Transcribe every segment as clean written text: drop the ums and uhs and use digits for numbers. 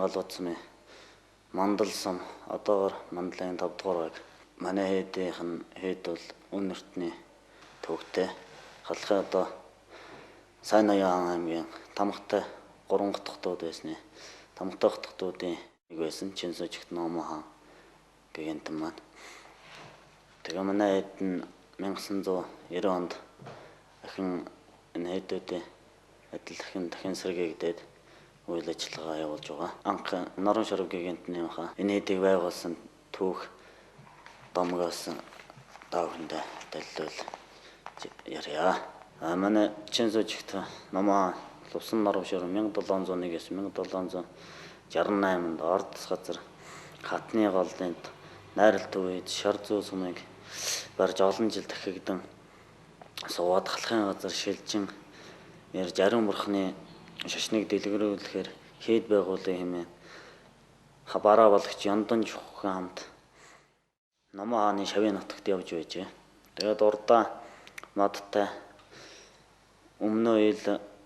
Галбат сумын Мандал сум, одоогор Мандлын 5 дугаар байг. Манай хийдийнх нь хэд бол Үнэртний төвөгтэй. Халахын одоо Сайн Аян аймгийн Тамгатай 3 хотготууд байсны. Тамгатай хотготуудын нэг байсан. Чинсүжигт Номоо хаан гэгэнтэн маань. Тэгээ манай хэд нь 1990 онд ахин энэ хэдүүдийн адил ахин дахин сэргээгдээд үйл ажиллагаа явуулж байгаа. Анх Норон шорог гэгэнтний хаан энэ хэдийг байгуулсан түүх домгоос та бүхэндээ дэллүүл ярья. А манай Чинсүжигт Номоо Лувсан норон шорог 1701-ээс 1768-нд Ордос газар хатны голын найралт үед шар зүү сумыг барьж олон жил дахигдан суугаад халахын газар шилжин ярьж ариун бурхны шашныг дэлгэрүүлэхээр хэд байгуулын хэмээн бараа болгоч Яндан Чуххан хамт Номоо хааны шавийн нутагт явж байжээ. Тэгээд урдаа модтой өмнөө ил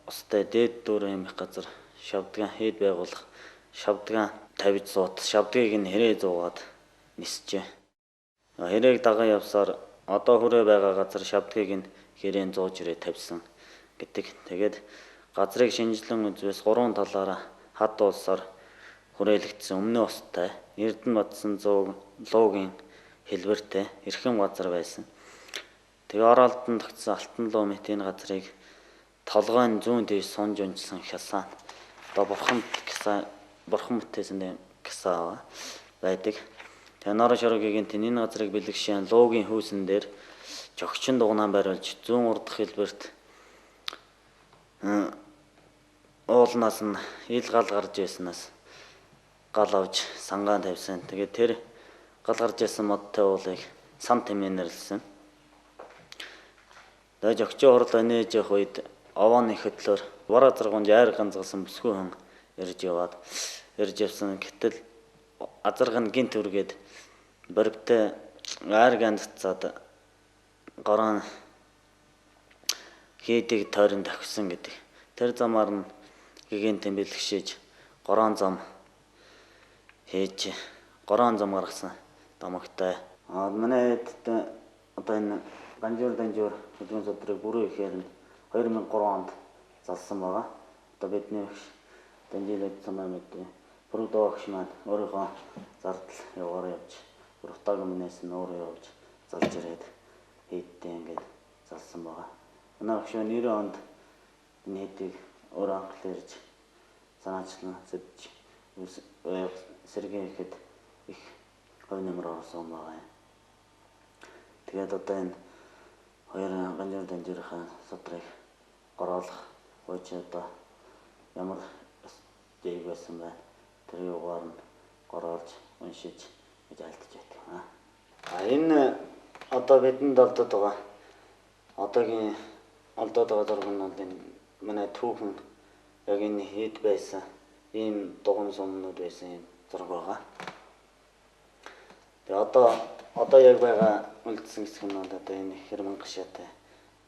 устай дээд дүүр юм их газар шавдгаан хэд байгуулах шавдгаан тавьж зуут шавдгийг нь хэрээ зуугаад нисжээ. Хэрээг дагаа явсаар одоо хүрээ байгаа газар шавдгийг нь хэрээн зууж ирээ тавьсан гэдэг. Тэгээд газрыг шинжилэн үзвээс гурван талаараа хад улсаар хүрээлэгдсэн өмнөө устай Эрдэнэ батсан зууг луугийн хэлбэртэй эрхэм газар байсан. Тэгээ оролдон тогтсон алтан луу мэт энэ газрыг толгойн зүүн тийш сунж унжсан хясаа. Одоо бурхан гиса бурхан бүтээсэн юм гисаа байдаг. Тэгээ Норон шорогийн тэн энэ газрыг бэлэгшээн луугийн хүйсэн дээр жогчин дугнаа бариулж зүүн урдах хэлбэрт уулнаас нь ил гал гарч ирснээс гал авч сангаан тавьсан. Тэгээд тэр гал гарч ирсэн модтой уулыг сан тэмээ нэрлсэн. Тэгээд жогчин хурал өнөөж явах үед овооны хөтлөөр бараа заргуунд яар ганцгалсан бүсгүй хүн ирж яваад ирж явсан. Гэтэл азарга нь гинт үргээд борвтой айр ганццаад горон хийдэг тойрон давхисан гэдэг. Тэр замаар нь гигантын бэлгшээж горон зам хийж горон зам гаргасан домогтой. А манай хэд одоо энэ Ганжуур Данжуур хөдөлгөөн судрыг бүрэн ихээр нь 2003 онд залсан байгаа. Одоо бидний багш Данжилэд самаа мэдээ. Бүрдөө багш маань өөрийнхөө зардал явгаар явж Уртаг өмнөөс нь өөрөө явж залж ирээд хийдтэй ингээд залсан байгаа. Манай багш 90 онд энэ хийдийг өөрөө анх ирж санаачлан сэдж сэргээ ихэд их хувь нэмэр оруулсан байгаа юм. Тэгээд одоо энэ хоёр Ганжуур Данжуурынхаа судрыг гороолох хууч одоо ямар дээг байсан байна. Тэр юугаар нь гороолж уншиж гэж айлтж байдаг. А энэ одоо бидэнд олдод байгаа одоогийн олдоод байгаа зураг нь бол энэ манай түүхэн яг энэ хэд байсан ийм дуган сумнууд байсан юм зураг байгаа. Тэгээ одоо яг байгаа үлдсэн хэсэг нь бол одоо энэ хэрмэн гашаатай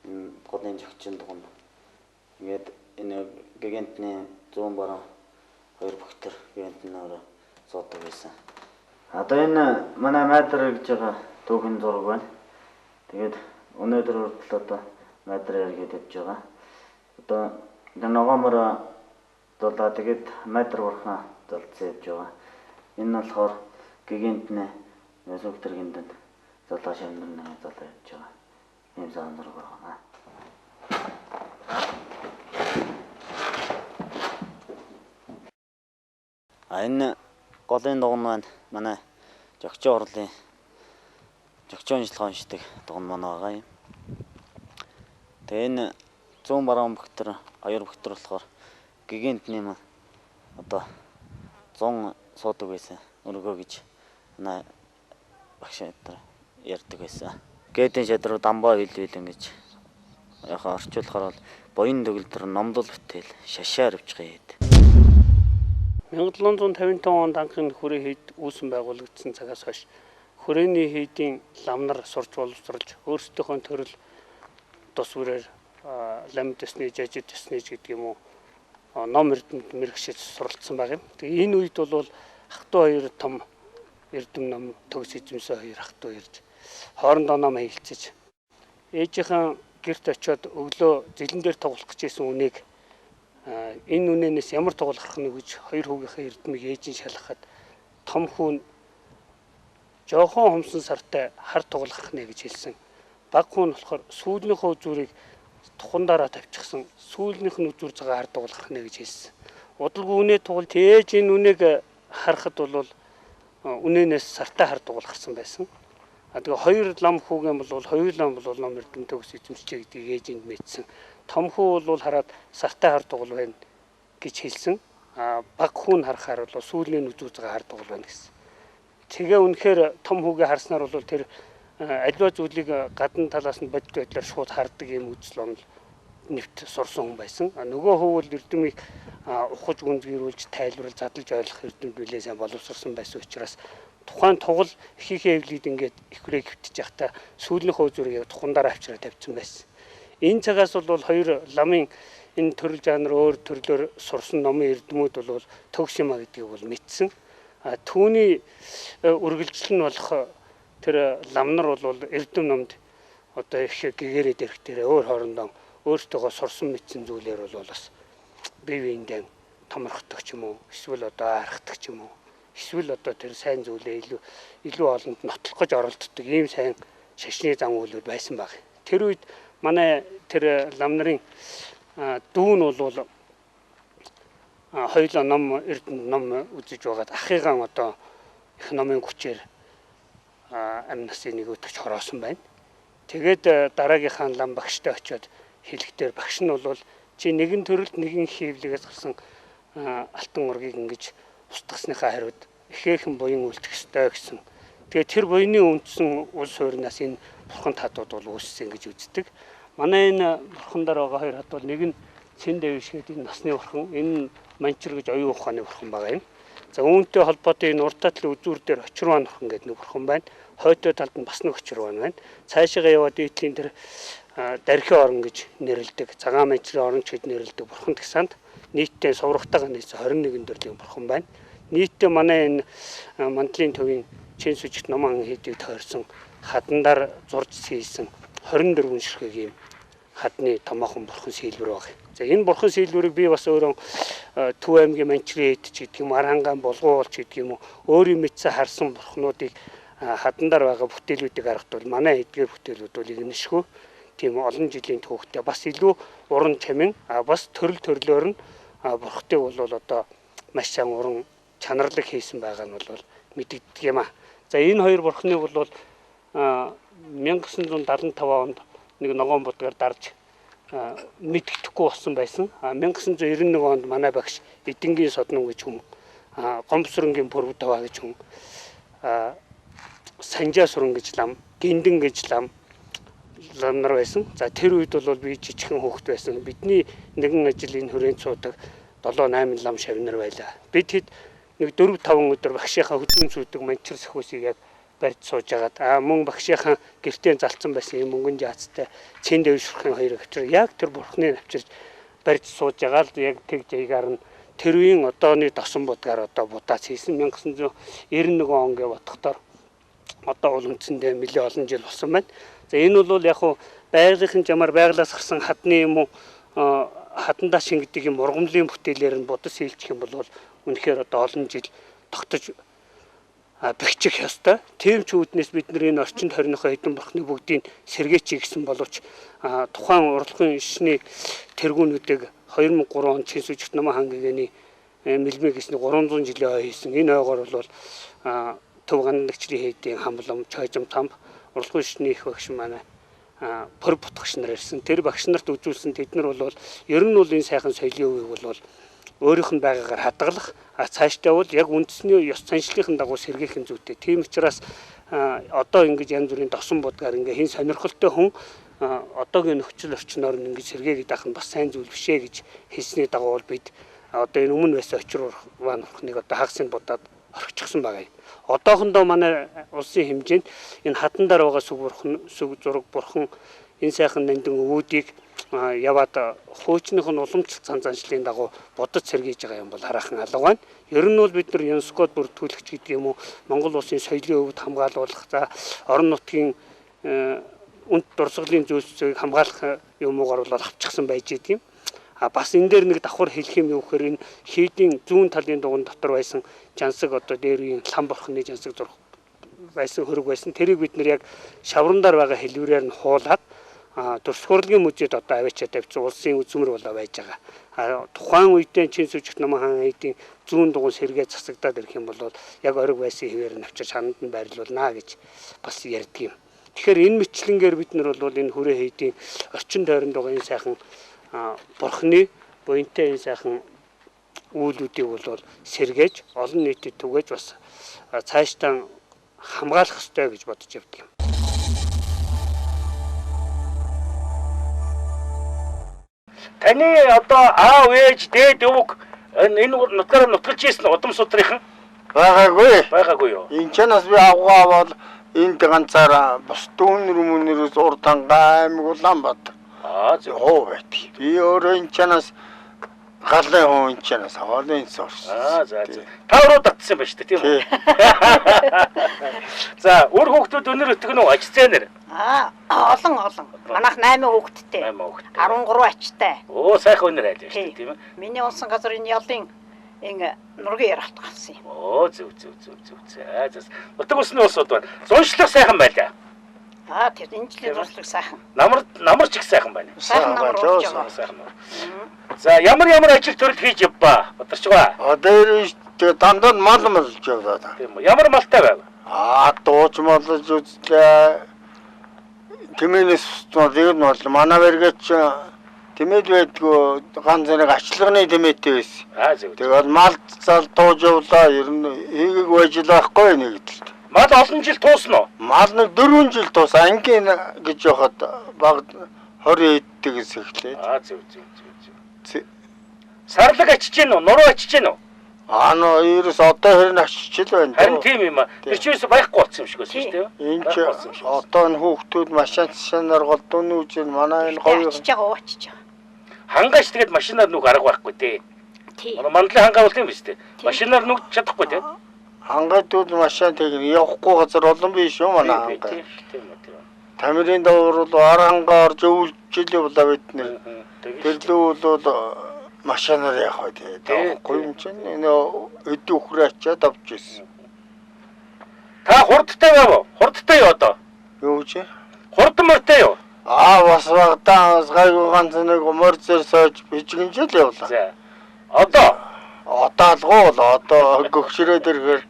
энэ голын жогчин дуган. Ингээд энэ гигантны зүүн баруун хоёр бөхтөр гигантны өөрөө суудаг байсан. Одоо энэ манай майдар гэж байгаа түүхэн зураг байна. Тэгээд өнөөдөр хүртэл одоо майдар яргээд явж байгаа. Одоо ногоомор зулаа тэгээд майдар бурхан золцсон явж байгаа. Энэ нь болохоор гигантны сүгтэр гиндэнд золоо шамнар нэг золоо явж байгаа. Ийм зан зураг байна. А энэ голын дуган маань манай жогчин орлын жогчин уншлага уншдаг дуган маань байгаа юм. Тэгээ энэ зүүн баруун бөхтөр хоёр бөхтөр болохоор гигантны маань одоо 100 суудаг байсан өргөө гэж манай багш энэ ярьдаг байсан. Гэдэн шадруу дамбаа хил ингэж яг орчуулахаар бол буян төгөлдөр номдол бүтээл шашаар өвчгөө хэд. 1755 онд анхны хүрээ хийд үүсэн байгуулагдсан цагаас хойш хүрээний хийдийн ламнар сурч боловсруулж өөрсдийнхөө төрөл тус бүрээр ламд төсний, жажид төсний гэдэг юм уу ном эрдэмт мэрэгшиж суралцсан баг юм. Тэгээ энэ үед бол ах トゥ хоёр том эрдэм ном төгс эзэмсэн хоёр ах トゥ ирж хоорондоо ном хэлцэж ээжийнхэн гэрт очиод өглөө зэлэн дээр туглах гэж исэн үнийг энэ үнэнээс ямар туглах нь гэж хоёр хүүгийнхээ эрдмийг ээж нь шалгахад том хүн жоохон хумсан сартай хар туглах нэ гэж хэлсэн. Баг хүн болохоор сүүлнийхөө үзүүрийг тухандаараа тавьчихсан. Сүүлнийх нь үзүүр цагаа хар туглах нэ гэж хэлсэн. Удалгүй үнэ тугал ээж энэ үнэг харахад бол үнэнээс сартай хар туглахсан байсан. А тэгээ хоёр лам хүүгийн бол хоёр лам бол ном эрдэм төгс эзэмшжээ гэдгийг ээж энд мэдсэн. Том хүү бол хараад сартай хар тугал байна гэж хэлсэн. А баг хүн харахаар бол сүүлийн үзүүр цагаа хар тугал байна гэсэн. Тэгээ үнэхээр том хүүгээ харснаар бол тэр аливаа зүйлийг гадна талаас нь бодит байдлаар шууд хардаг юм үзэл онол нэвт сурсан хүн байсан. А нөгөө хүү бол эрдэмийг ухаж гүнзгийрүүлж тайлбарлаж задлж ойлгох эрдэмт билээ сайн боловсрсон байсан учраас тухайн тугал эхийнхээ эвлийд ингээд их хүрээ хэвтэж явахдаа сүүлнийхөө үзүүрийг яг тухандаараа авчираа тавьсан байсан. Энэ цагаас бол хоёр ламын энэ төрөл жанр өөр төрлөөр сурсан номын эрдэмүүд бол төгс юм а гэдгийг бол мэдсэн. А түүний үргэлжлэл нь болох тэр ламнар бол эрдэм номд одоо их гэгэрээд ирэх дээр өөр хоорондоо өөртөөгөө сурсан мэдсэн зүйлээр бол бас бие биендээ томорхдог ч юм уу эсвэл одоо архдаг ч юм уу эсвэл одоо тэр сайн зүйлээ илүү олонд нотлох гэж оролддог ийм сайн шашны зам үйлүүд байсан баг. Тэр үед манай тэр лам нарын дүү нь бол хоёулаа ном эрдэм ном үзэж байгаад ахыгаан одоо их номын хүчээр амь насын нэг өтгч хороосон байна. Тэгээд дараагийнхаа лам багштай очиод хэлэхдээ багш нь бол чи нэгэн төрөлд нэгэн хийвлэгээс гарсан алтан ургийг ингэж устгасныхаа хариуд ихээхэн буян үлдэх ёстой гэсэн. Тэгээд тэр буяны үндсэн улс суурнаас энэ бурхан хадууд бол үүссэн гэж үздэг. Манай энэ бурхан дээр байгаа хоёр хад бол нэг нь Цэн дэвш гэдэг энэ насны бурхан, энэ нь Манчир гэж оюун ухааны бурхан байгаа юм. За үүнтэй холбоотой энэ урд талын үзүүр дээр Очирван бурхан гэдэг нэг бурхан байна. Хойтой талд нь бас нэг Очирван байна. Цаашаа яваад дээдлийн тэр Дархи орон гэж нэрлэдэг, Цагаан Манчирын орон ч гэж нэрлэдэг бурхан тагсаанд нийтдээ суврахтайгаа нийцсэн 21 төрлийн бурхан байна. Нийтдээ манай энэ Мандлын төвийн чин сүжигт номон хийдийг тойрсон хадандаар зурж хийсэн 24 ширхэг ийм хадны томоохон бурхан сэлбэр баг. За энэ бурхан сэлбэрийг би бас өөрөө Төв аймгийн Манчирын хэд ч гэдэг юм, Архангаан Булгуул ч гэдэг юм уу, өөрийн мэдсэн харсан бурхнуудыг хадандаар байгаа бүтээлүүдийг харахад бол манай эдгээр бүтээлүүд бол игнэшгүй тийм олон жилийн түүхтэй бас илүү уран чамин бас төрөл төрлөөр нь бурхтыг бол одоо маш сайн уран чанарлаг хийсэн байгаа нь бол мэдэгддэг юм а. За энэ хоёр бурхныг бол 1975 онд нэг ногоон будгаар дарж мэддэхгүй болсон байсан. 1991 онд манай багш Эдэнгийн соднон гэж хүн, Гомбсрэнгийн Пүрвдава гэж хүн, Санжаа сүрэн гэж лам, Гиндэн гэж лам нар байсан. За тэр үед бол би жижигхэн хүүхэд байсан. Бидний нэгэн ажил энэ хүрээнд суудаг 7 8 лам шавнар байлаа. Бид хэд нэг 4 5 өдөр багшийнхаа хөдөлгөөн сүйдэг Манчир сөхөөсийг яг барьж сууж агаад мөн багшийнхаа гэртээ залцсан байсан юм мөнгөн жаацтай цэн дэвшрхийн хоёрыг авчир яг тэр бурхны авчирч барьж сууж байгаа л яг тэг жаягаар нь тэр үеийн одооны досон будгаар одоо будаац хийсэн 1991 он гэж бодохдоор одоо бол үндсэндээ нэлээд олон жил болсон байна. За энэ бол яг хуу байгалийн жамаар байгалаас гарсан хадны юм уу хадандаа шингэдэг юм ургамлын бүтээлээр нь будас хийлчих юм бол үнэхээр одоо олон жил тогтож бэхжих ёстой. Тийм ч үүднээс бид нар энэ орчинд хорийнхоо хэдэн бурхны бүгдийг сэргээчий гэсэн боловч тухайн урлагийн шишний тэргүүнүүдийг 2003 онд чин сүжигт номон хаан гэгээний мэлмээ гэсний 300 жилийн ой хийсэн. Энэ ойгоор бол төв ганлагчдын хийдийн хамлам, чойжом тамб урлагийн шишний их багш манай пөр бутгагч нар ирсэн. Тэр багш нарт үзүүлсэн тэд нар бол ер нь бол энэ сайхан соёлын үеийг бол өөрийнх нь байгаагаар хадгалах, цаашдаа бол яг үндэсний ёс заншлын дагуу сэргээх нь зүйтэй. Тийм учраас одоо ингэж янз бүрийн досон будгаар ингээ хэн сонирхолтой хүн одоогийн нөхцөл орчноор нь ингэж сэргээгээд авах нь бас сайн зүйл биш ээ гэж хэлсний дагуу бол бид одоо энэ өмнө байсан очир урхныг одоо хагасын будаад орхичихсан байгаа юм. Одоохондоо манай улсын хэмжээнд энэ хатан дээр байгаа сүг бурхан, сүг зураг бурхан энэ сайхан нандин өвүүдийг Яваад хуучных нь уламжлалт сан заншлын дагуу бодож сэргийж байгаа юм бол хараахан алга байна. Ер нь бол бид нар ЮНЕСКОд бүртгүүлэгч гэдэг юм уу, Монгол улсын соёлын өвөд хамгаалуулах, за орон нутгийн үнд дурсгалын зүйлсийг хамгаалах юмуугаар бол авчихсан байж идэв юм. А бас энэ дээр нэг давхар хэлэх юм юу гэхээр энэ хийдийн зүүн талын дугуйн дотор байсан жансаг, одоо дээр үеийн лам бурхны жансаг зурх байсан, хөрөг байсан. Тэрийг бид нэр яг шаврандаар байгаа хэлбэрээр нь хуулаад Дурсгуурлын музейд одоо аваачаад тавьсан, улсын үзмэр болоо байж байгаа. А тухайн үедээ чин сүжигт номон хаан хийдийн зүүн дугуй сэргээ засагдаад ирэх юм бол яг ориг байсан хэвээр нь авчир шананд нь байрлуулнаа гэж бас ярьдаг юм. Тэгэхээр энэ мэтлэнгээр бид нар бол энэ хүрээ хийдийн орчин тойронд байгаа энэ сайхан бурхны буянтай энэ сайхан үүлүүдийг бол сэргээж, олон нийтэд түгээж, бас цаашдаа хамгаалах ёстой гэж бодож явдаг юм. Таны одоо аав ээж, дээд өвөг энэ нутгаараа нутгалж ийсэн удам судрынхан байгаагүй. Байгаагүй юу? Энэ чанаас би авгаа бол энд ганцаараа бус дүүнэр мөнөрөөс урд хангаа аймаг Улаанбаатар. Аа, зөв. Хуу байдаг. Би өөрөө энэ чанаас галын хуу, энэ чанаас аваад энэ сурсан. Аа, за за. Та уруу татсан байна шүү дээ, тийм үү? За, үр хүүхдүүд өнөр өтгөн үү? Аж зээнэр. Аа, олон олон. Манайх 8 хүүхэдтэй. 8 хүүхэдтэй. 13 ачтай. Оо, сайхан өнөр айл байна шүү дээ, тийм ээ? Миний унсан газар энэ ялын ингэ нургийн яралт гарсан юм. Оо, зөв зөв зөв зөв. За за. Нутаг усны улсууд байна. Зуншлах сайхан байлаа. Аа, тэр энэ жилийн зуршлаг сайхан. Намар намар ч их сайхан байна. Сайхан намар болж байгаа. Сайхан намар. За, ямар ямар ажил төрөл хийж явбаа? Бадарчгаа. А дээр тэгээ дандаа мал малж явлаа. Тийм үү. Ямар малтай байв? Аа, дууч малж үзлээ. Тэмээнээс ер нь бол манай бэргэч тэмээд байдгүй, ганц нэг ачлганы тэмээтэй байсан. Аа, зөв. Тэгээд мал зал тууж явлаа. Ер нь хийгээг байж л байхгүй нэг талд. Мал олон жил туусан уу? Мал нэг 4 жил туусан. Ангийн гэж яхад баг 20 эддэгс эхлээд. Аа, зөв зөв зөв зөв. Сарлаг ачиж гин үү? Нуруу ачиж гин үү? Аа, нөө ерөөс одоо хэрэг ачиж л байна. Харин тийм юм аа. Тэр чинь ерөөсөө байхгүй болсон юм шиг байсан шүү дээ. Энэ чи одоо энэ хүүхдүүд машин цашаанаар голдууны үжин манай энэ гоё ачиж байгаа, ачиж байгаа. Хангаач тэгээд машинаар нүг арга байхгүй дээ. Тий. Мандлын хангаа бол тийм биз дээ. Машинаар нүг чадахгүй дээ. Хангайтууд машин тэг явахгүй газар олон биш шүү манай хангаа. Тийм тийм тийм. Тамирын давар бол ар хангаа орж өвлжил явлаа бид нэр. Тэрлүү бол машинаар явах вэ тий. Таахгүй юм чинь энэ өдөө үхрээ ачаад авч ирсэн. Та хурдтай байв уу? Хурдтай юу одоо? Юу гэж? Хурдан морьтой юу? Аа, бас багтаа бас гайгүй ганц нэг морь зэр сойж бижгэнжэл явлаа. За. Одоо одоо алгуу бол одоо гөгшрөөд ирэхээр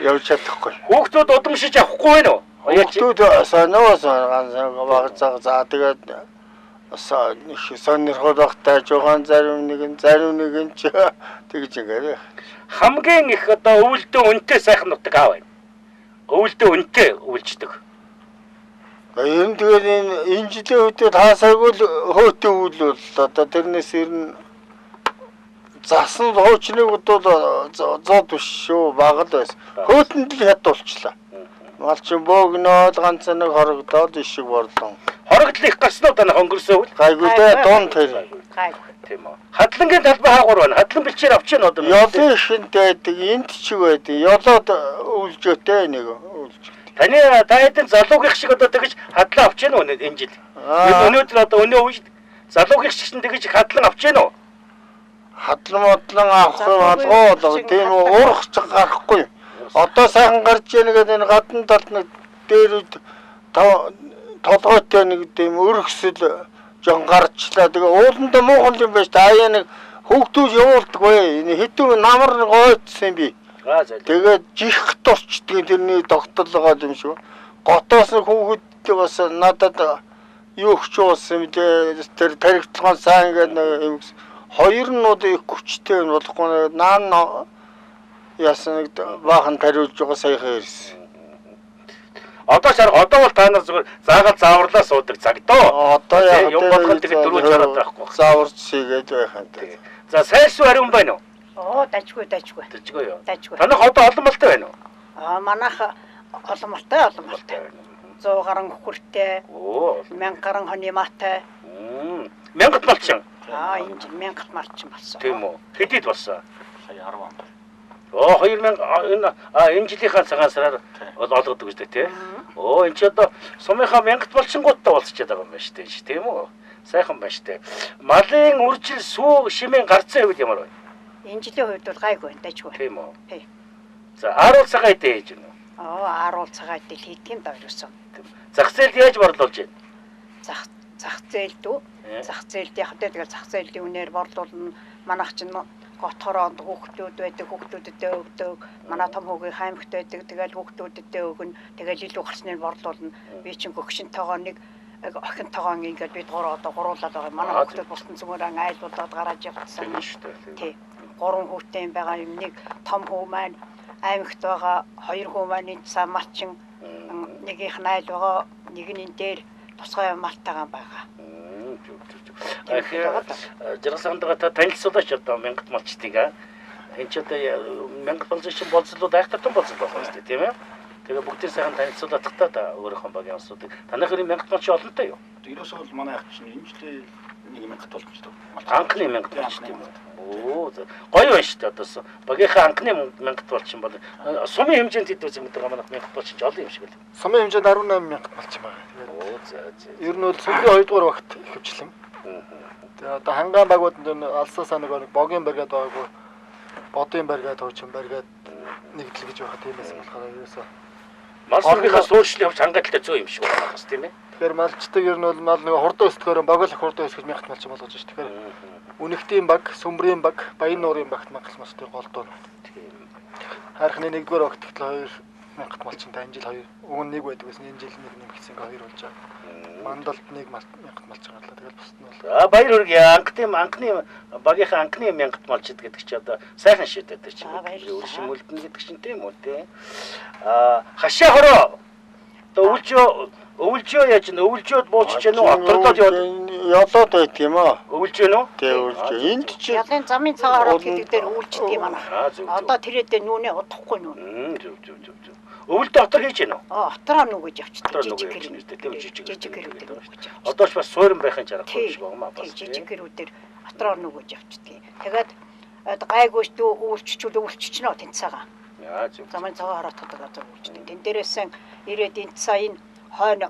явж чадахгүй. Хүүхдүүд удамшиж авахгүй байна уу? Хүүхдүүд сонио ганц баг заг за тэгээд сонирхол багтай жоохон зарим нэг нь зарим нэг нь ч тэгж ингээд. Хамгийн их одоо өвөлдөө үнэтэй сайхан нутаг аав байна. Өвөлдөө үнэтэй өвлждөг. Ер нь тэгээд энэ жилийн үедээ таасаагүй л хөөтэй үйл бол одоо тэрнээс ер нь засан хуучныг бодвол зод биш шүү, бага л байсан. Хөөтэнд л хядуулчлаа. Малчин бөөгнөөд ганц нэг хорогдоод ишиг борлон. Хорогдол их гарсан уу танах өнгөрсөн үйл? Гайгүй дээ, дуун тэр. Гайгүй. Тийм үү. Хадлангийн талбай хаагур байна. Хадлан бэлчээр авч яана одоо. Ёлын шинт байдаг, энт чиг байдаг. Ёлоод өвлжөөтэй нэг өвлжөөтэй. Таны та хэдэн залуугийнх шиг одоо тэгж хадлан авч яана уу энэ жил? Өнөөдөр одоо өнөө үед залуугийнх шиг чинь тэгж хадлан авч яана уу? Хадлан модлон авах юм алгуу бол тийм урах ч гарахгүй. Одоо сайхан гарч ийн гэдэг энэ гадна талд нэг дээр үед толгойтой нэг тийм өргөсөл жон гарчлаа. Тэгээ ууландаа муухан юм байж та аяа нэг хүүхдүүд явуулдаггүй. Энэ хэдэн намар нэг ойцсон юм би. Тэгээд жих турчдгийг тэрний тогтолгоо юм шиг. Готоос нэг хүүхэд бас надад юу өгч болсон юм дээ. Тэр таригтлогоон сайн гэдэг нэг юм. Хоёр нь одоо их хүчтэй юм болохгүй. Наан яасан нэг баахан тариулж байгаа саяхан ирсэн. Одоо шар одоо бол та нар зүгээр заагаад зааварлаа суудаг цаг доо. Одоо яг юм болгон тэгээд дөрөв чараад байхгүй. Зааварч хийгээд байх юм дээ. За, сайрсуу ариун байна уу? Оо, дажгүй дажгүй. Дажгүй юу? Дажгүй. Танах одоо олон малтай байна уу? Аа, манайх олон малтай, олон малтай. 100 гаруй хөхөртэй. Оо. 1000 гаруй хоны матай. Мянгат малчин. Аа, энэ жил мянгат малчин болсон. Тийм үү. Хэдийд болсон? Сая 10 онд. Оо, 2000 энэ энэ жилийнхаа цагаан сараар олгодог гэж тий. Оо, энэ чи одоо сумынхаа мянгат малчингуудтай болцож байгаа юм байна шүү дээ. Тийм үү? Сайхан байна шүү дээ. Малын үржил сүү шимийн гарцсан хувьд ямар вэ? Энэ жилийн хувьд бол гайгүй байна, дайггүй. Тийм үү? Тий. За, ааруул цагаан идэ хийж байна уу? Аа, ааруул цагаан идэл хийдэг юм да ерөөсөн. Зах зээлд яаж борлуулж байна? Зах зээлд үү? Зах зээлд яг тэ тэгэл зах зээлийн үнээр борлуулна. Манайх чинь готхороонд хүүхдүүд байдаг, хүүхдүүдэдээ өгдөг. Манай том хүүгийн хаймагт байдаг, тэгэл хүүхдүүдэдээ өгнө. Тэгэл илүү гарсныг борлуулна. Би чинь гөгшинтэйгоо нэг охинтойгоо ингээд бид гурав одоо гуруулаад байгаа. Манай хүүхдүүд бусдын зүгээрээ айлуулаад гараад явцсан. Тийм шүү дээ. Тий. 3 хүүтэй юм байгаа юм. Нэг том хүү маань аймагт байгаа, хоёр хүү маань энэ цаа малчин, нэгийнх нь айл байгаа, нэг нь энэ дээр тусгай малтайгаа байгаа. Жаргал та танилцуулаач одоо мянгат малчдыг. Энэ ч одоо мянгат малчин чинь болцлууд айхтар болцол болох юм шүү дээ, тийм ээ? Тэгээ бүгдийн сайхан танилцуулаад та та өөрийнхөө багийн улсуудыг. Танайх энэ мянгат малчин олонтой юу? Ерөөсөө бол манай ах чинь энэ жилийн нэг мянгат болчихдог. Анхны мянгат малчин тийм үү? Оо, гоё байна шүү дээ одоо. Багийнхаа анхны мянгат малчин бол сумын хэмжээнд хэд үзэн гэдэг манайх мянгат малчин ч олон юм шиг л. Сумын хэмжээнд 18 мянгат малчин байгаа. Тэгээд оо, за за. Ер нь бол сүмрийн 2 дугаар багт ихэвчлэн. Тэгээ одоо хангаан багууд нь алсаасаа нэг богийн бригад байгаагүй, бодын бригад, хуучин бригад нэгдэл гэж байгаа тийм байсан болохоор ерөөсөө мал сүргийнхаа суурьшлийн хувьд хангаа талтай зөө юм шиг байна бас тийм ээ. Тэгэхээр малчдаг ер нь бол мал нэг хурдан өсдгөөр богино хурдан өсгөж мянгат малчин болгож ш. Тэгэхээр Үнэгтийн баг, Сүмрийн баг, Баян нуурын багт мянгат малчдын гол дуу. Тийм. Хайрхны 1-р багт тэгтэл 2 мянгат малчинтай энэ жил 2, өмнө нэг байдаг байсан, энэ жил нэг нэмэгдсэн ингээ 2 болж байгаа. Мандалд нэг мянгат малчин гарлаа. Тэгэл бусд нь бол Аа, баяр хүргэе. Анхны багийнхаа анхны мянгат малчид гэдэг чи одоо сайхан шийдээд тэр чинь. Өршин мөлдөн гэдэг чинь тийм үү те. Аа, хашаа хороо. Одоо өвлжөө яаж н өвлжөөд буучж гэнэ үү? Отордоод яваад ялоод байт юм аа. Өвлжөө нөө? Тэ, өвлжөө. Энд чи Ялын замын цагаан ороод гэдэг дээр үүлждэг юм аа. Одоо тэрээдээ нүнэ удахгүй нүн. Зөв зөв зөв зөв. Өвөлдөө отор хийж гэнэ үү? Аа, отороо нүгэж явчихдаг. Жижиг гэр. Тийм, жижиг жижиг гэрүүдээр нүгэж явчихдаг. Одоо ч бас суурин байхын чаргагүй шиг байгаа юм аа бас. Жижиг гэрүүдээр отороо нүгэж явчихдаг. Тэгээд гайгүй шүү үүлччүүл үүлччихнө тэн цагаан. Яа, зөв. Замын цагаан ороод гэдэг газар үүлчдэг. Тэн дээрээсэн ирээд энэ цаа энэ хойно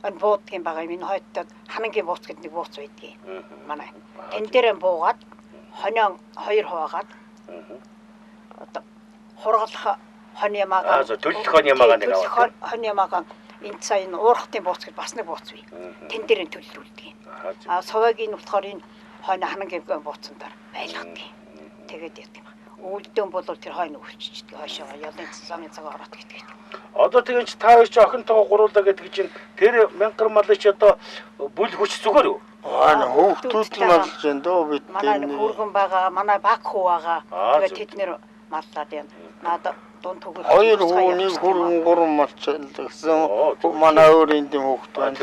энэ буудгийн байгаа юм. Энэ хойдод ханангийн бууц гэдэг нэг бууц байдгийг. Манай. Тэн дээрээ буугаад хонио хоёр хуваагаад одоо хургалах хон ямаагаа төлөх хон ямаагаа нэг аваад хон ямаагаа энэ цаа энэ уурхтын бууц гэж бас нэг бууц бий. Тэн дээрээ төллүүлдэг. А суваагийн болохоор энэ хойно ханангийн бууцсан дээр байлгадаг. Тэгээд яадаг юм. Өвөлдөн бол тэр хойно өвччдөг. Хойшоо ялын замын цагаа ороод гэдэг. Одоо тэгэн чи та хоёр чи охинтойгоо гуруулаа гэдэг чинь тэр мянган малын чи одоо бүл хүч зүгээр үү? Аа, хүүхдүүд л малж байна дөө бид. Манай нэг хүргэн байгаа, манай баг хүү байгаа. Тэгээд тэд нэр маллаад байна. Надад дунд хүүгээ хоёр хүү, нэг хүргэн, гурван малч гэсэн. Манай өөр энд юм хүүхд байна.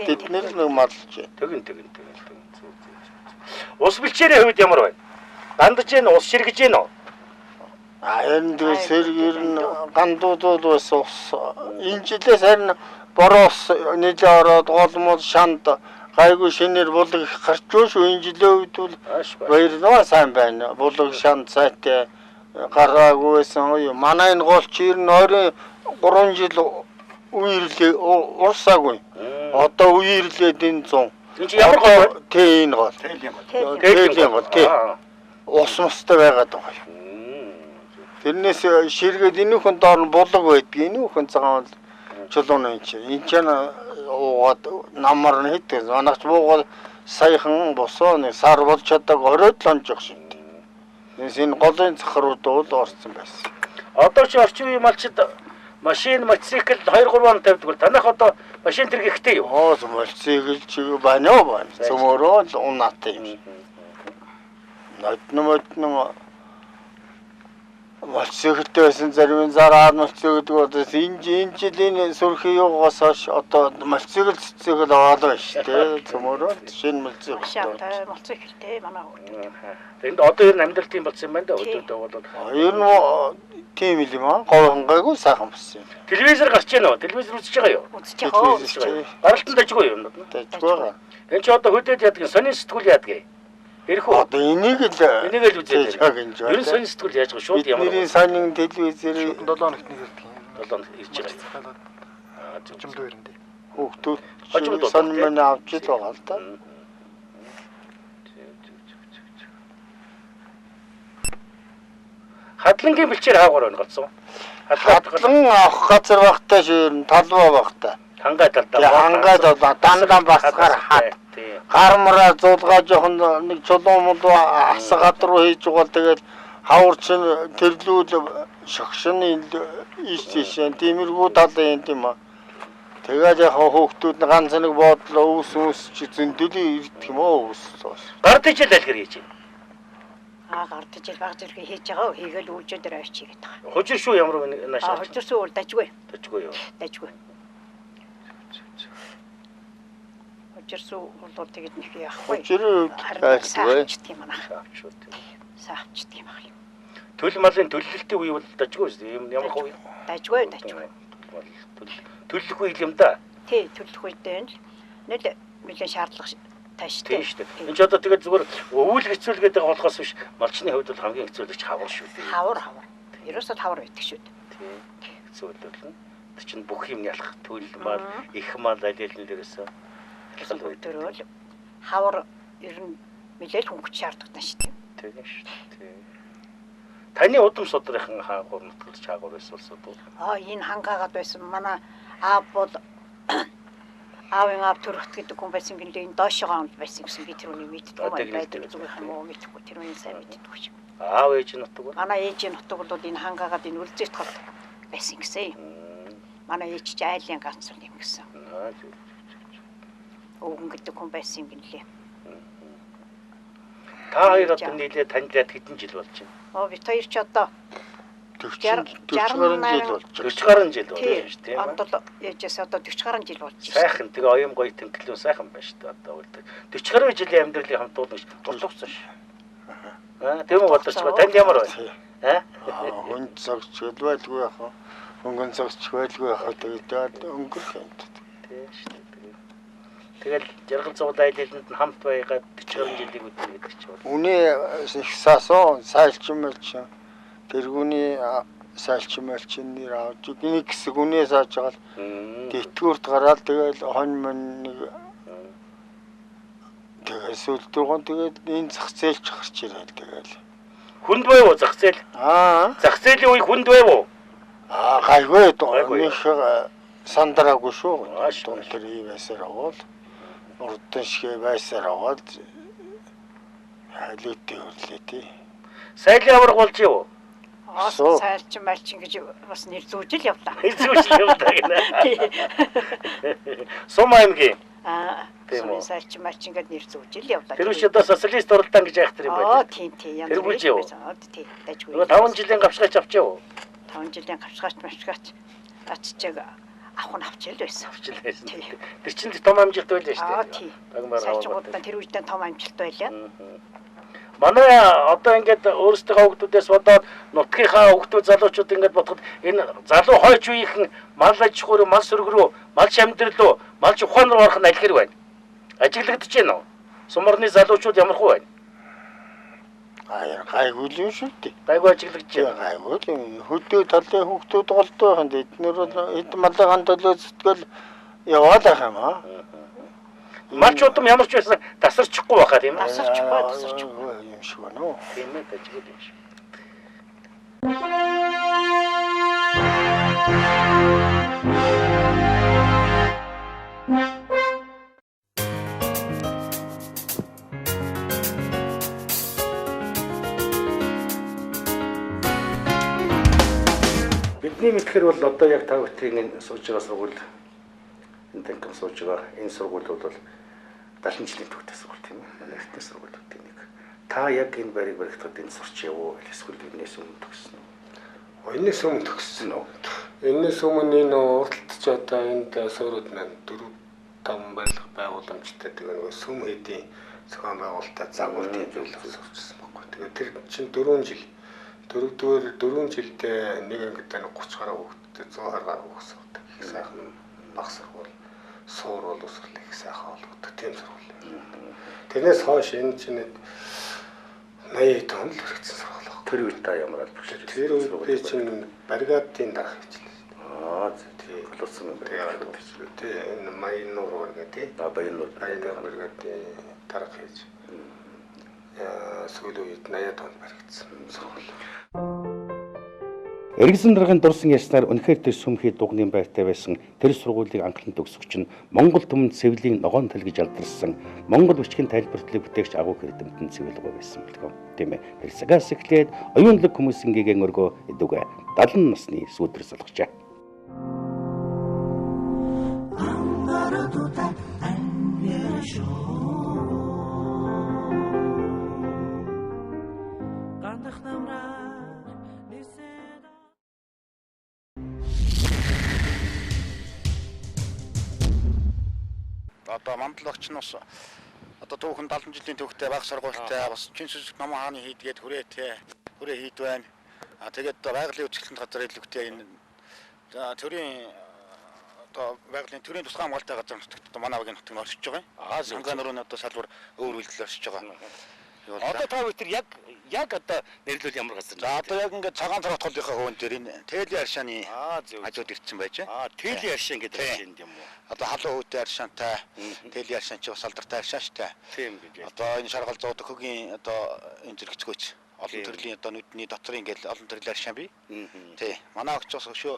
Тэд нэр нэг малж байна. Тэгэн тэгэн тэгэн тэгэн. Ус бэлчээрийн хувьд ямар байна? Гандаж гин ус ширгэж гин үү? А энэ дээр сэрэг ер нь гандууд бол бас ус энэ жилээс харин бороо ус нэлээ ороод голмол шанд гайгүй шинээр булаг их гарч шүү. Энэ жилийн үед бол баярлалаа сайн байна. Булаг шанд сайтай гараагүй байсан. Манай энэ гол чи ер нь ойрын 3 жил үерлээ урсаагүй. Одоо үерлээд энэ 100. Энэ чи ямар гол вэ? Тэ, энэ гол. Тээлийн гол. Тээлийн гол тий. Ус мустай байгаад байгаа юм. Тэрнээс ширгээд энүүхэн доор нь булаг байдаг. Энүүхэн цагаан бол чулуун энэ чинь. Энэ чинь уугаад намар нь хийдэг. Манайч буугаад саяхан босоо нэг сар болж чадаг 20 лонжох шиг. Тэрнээс энэ голын цахрууд бол орсон байсан. Одоо чи орчин үеийн малчид машин, мотоцикл 2 3 он тавьдаг бол танах одоо машин тэр ихтэй юу? Оо, мотоцикл чи байна уу байна. Цөмөрөө л унаатай юм. Нодно мотоциклтэй байсан зарим зараад мотоцикл гэдэг бол энэ жилийн сүрхий юугаас хойш одоо мотоцикл цэцэг л аваад байна шүү дээ. Цөмөрөө шинэ мотоцикл. Мотоциклтэй манай хүүхдүүд. Тэнд одоо ер нь амьдрал тийм болсон юм байна да. Өдөртөө бол ер нь Тийм л юм аа. Говь хангайгүй сайхан болсон юм. Телевизэр гарч ийн үү? Телевизэр үзэж байгаа юу? Үзэж байгаа. Телевизэр чи Гаралтан дажгүй юм надад. дажгүй байгаа. Энд чи одоо хөдөөд яадаг, сонин сэтгүүл яадаг. Ирэх үү? Одоо энийг л Энийг л үзээд яг энэ Ер нь сонин сэтгүүл яаж байгаа шууд ямар Бидний сонин телевизээр 7 хоногт нэг ирдэг юм. 7 хоног ирж байгаа. Аа, зөв. Хожимдуу ирэндээ. хүүхдүүд Хожимдуу сонин тий. мань авч л байгаа л да. Хадлангийн бэлчээр хаагур байна голцсон. Хадлан авах газар багтай шир талбай багтай. Хангай талдаа. Тэгээ хангай талдаа дандаа басгаар хат. Тий. Гар мураа зуулгаа жоохон нэг чулуун мулуу хасаг гадар руу хийж угаал тэгэл хавар чин тэрлүүл шогшин ийш тийш тиймэрхүү тал юм тийм аа. Тэгээд яг хүүхдүүд нь ганц нэг боодлоо өвс өвс чи зөндөлийн ирдэг юм уу өвс ус. Гар дэжил аль хэр хийж байна? Аа гардаж ил баг зэрэг хийж байгаа. Хийгээл үүлжээ дээр авчий гэдэг. Хужир шүү ямар нааш. Аа хужирсан үр дажгүй. Дажгүй юу. Дажгүй. Хужирсан бол тэгэд нэг яахгүй. Хужирын үед айлтгүй. Саавчдаг юм аа. Авч шүү. Саавчдаг юм аа. Төл малын төлөлтийн үе бол дажгүй шүү. Юм ямар үе? Дажгүй, дажгүй. Төлөх үе юм да. Тий, төлөх үедээ л нэл нэлээд шаардлага тааштай. Тийм шүү дээ. Энд ч одоо тэгээд зүгээр өвөл хэцүүл гэдэг болохоос биш малчны хувьд бол хамгийн хэцүүлэгч хавар шүү дээ. Хавар хавар. Ерөөсөө хавар байдаг шүү дээ. Тийм. Хэцүүлэл нь. Тэр чинь бүх юм ялах төл мал, их мал аль аль нь дээрээс ялхал байдаг. Өдөрөөл хавар ер нь нэлээд хөнгөч шаардлагатай шүү дээ. Тийм шүү дээ. Таны удам судрынхан хаагур нутгалж хаагур байсан улсууд уу? Аа энэ хангаагаад байсан. Манай аав бол аавын аав төрөхт гэдэг хүн байсан гинлээ энэ доошогоо онд байсан гэсэн би тэр үнийг мэддэггүй юм байдаг зүгийнх юм уу мэдэхгүй тэр үнийг сайн мэддэггүй шүү. Аав ээж нутаг уу? Манай ээжийн нутаг бол энэ хангаагаад энэ үлзийт хол байсан гэсэн. Манай ээж чи айлын ганц юм гэсэн. Өвгөн гэдэг хүн байсан юм гинлээ. Та хоёр одоо нийлээ танилаад хэдэн жил болж байна? Оо бид хоёр ч одоо 40 гаруй жил болж байна. 40 гаруй жил болж байна шүү дээ. Ондол ээжээс одоо 40 гаруй жил болж байна. Сайхан тэгээ оюун гоё тэнхлэн сайхан байна шүү дээ. Одоо үлдээ. 40 гаруй жилийн амьдралыг хамтуулна гэж дутуусан шүү. Аа тийм үү бодож байгаа. Танд ямар байна? Аа хүн цагч байлгүй яах вэ? Хөнгөн цагч байлгүй яах вэ? Тэгээд өнгөрөх юм. Тийм шүү дээ. Тэгэл жаргал зуул айл хэлэнд нь хамт байгаад 40 гаруй жилийг үднэ гэдэг чинь бол. Үнээ их саасоо сайлчин мэлчин тэргүүний сайлчин мэлчин нэр авч нэг хэсэг үнээ сааж байгаа л тэтгэврт гараад тэгэл хонь мон нэг тэгэл сүлдөргөн тэгэл энэ зах зээлч гарч ирэл тэгэл. Хүнд байв уу зах зээл? Аа. Зах зээлийн үе хүнд байв уу? Аа гайгүй нэг сандраагүй шүү. Дунд тэр ий байсаар авал урдан шигэ байсаар аваад халиутыг хөрлөө тий. Сайлын авраг болж юу? Сайлчин малчин гэж бас нэр зүүжил явлаа. Нэр зүүжил явлаа гинэ. Сум аймгийн. Аа. Сумын сайлчин малчин гэж нэр зүүжил явлаа. Тэр үш одоо социалист уралдаан гэж яах тэр юм байна. Аа тийм тийм. Тэр бүж юу? Тийм. Дажгүй. 5 жилийн гавшгаач авчаа юу? 5 жилийн гавшгаач машгаач аччааг авах нь авч л байсан. Авч л байсан. Тэр чинь том амжилт байлаа шүү дээ. Аа тийм. Сайлчингуудаа тэр үедээ том амжилт байлаа. Манай одоо ингээд өөрсдийнхөө хүүхдүүдээс бодоод нутгийнхаа хүүхдүүд залуучууд ингээд бодоход энэ залуу хойч үеийнхэн мал аж ахуй руу, мал сөрөг рүү, малч амьдрал руу, малч ухаан руу орох нь аль хэр байна? Ажиглагдаж байна уу? Сумарны залуучууд ямар хүү байна? Аа гайгүй л юм шүү дээ. Гайгүй ажиглагдаж байна. Гайгүй л юм. Хөдөө талын хүүхдүүд голдоо байх юм. Эднэр бол хэд малын төлөө зүтгэл яваал байх юм аа. Малч удам ямар ч байсан тасарчихгүй байхаа тийм ээ. Тасарчихгүй, тасарчихгүй юм шиг байна уу? Тийм ээ, дажгүй юм шиг. Бидний мэдхээр бол одоо яг та бүхэн энэ сууж байгаа сургууль энэ танхим сууж байгаа энэ сургууль бол 70 жилийн түүхтэй сургууль тийм ээ. Манай эртний сургуулиудын нэг. Та яг энэ байрыг баригдахад энэ сурч явуу эсвэл энэс өмнө төгссөн үү? Энэс өмнө төгссөн үү? Энэс өмнө энэ уралдаж одоо энд суурууд маань 4 5 барилга байгууламжтай тэгээ нөгөө сүм хэдийн зохион байгуулалтаа загвар тэмдэглэх сурчсан байхгүй. Тэгээ тэр чинь 4 жил Дөрөвдүгээр 4 жилдээ нэг ангид 30 гаруй хүүхэдтэй 120 гаруй хүүхэд сурдаг. Их сайхан баг сургууль, суур боловсрол их сайхан олгодог тийм сургууль. Тэрнээс хойш энэ чинь 80 он л хэрэгцсэн сургууль баг. Тэр үед та ямар аль багш? Тэр үед би чинь бригадын дарга хийжлээ. Аа тий. Боловсон юм байна. Тий, энэ Баяннуур гэдэг тий. Аа Баяннуур. Баяннуур бригадын дарга хийж. Сүүлийн үед 80 онд баригдсан сургууль. Эргэсэн даргын дурсан яснаар үнэхээр тэр сүмхий дугны байртай байсан тэр сургуулийг анхлан төгсөгч нь Монгол түмэнд сэвлийн ногоон тал гэж алдарсан Монгол бичгийн тайлбартлыг бүтээгч агуу хэрдэмтэн Цэвэлгой байсан бэлгөө. Тийм ээ. Тэр цагаас эхлээд оюунлаг хүмүүсийн гэгэн өргөө эдүгэ 70 насны сүүдэр салгажээ. Одоо мандал багч нь бас одоо түүхэн 70 жилийн түүхтэй баг сургуультай бас чин сүсэг номон хааны хийдгээд хүрээтэй хүрээ хийд байна. А тэгээд байгалийн үзэсгэлэнт газар илүүтэй энэ төрийн одоо байгалийн төрийн тусгай хамгаалалтай газар нутагт одоо манай багийн нутаг нь оршиж байгаа юм. Аа сангаа нөрөөний одоо салбар өөр үйлдэл оршиж байгаа. Одоо та бид нар яг одоо нэрлүүл ямар газар? За одоо яг ингээд цагаан цорот холынхаа хөвөн дээр энэ Тэлийн аршааны хажууд ирсэн байж байна. Аа Тэлийн аршаан гэдэг аршаанд юм уу? Одоо халуун хөвтэй аршаантай Тэлийн аршаан чи бас алдартай аршаан шүү дээ. Тийм гэж. Одоо энэ шаргал зоодог хөгийн одоо энэ зэрэгцгөөч олон төрлийн одоо нүдний дотрын ингээд олон төрлийн аршаан бий. Тий. Манай огч бас өшөө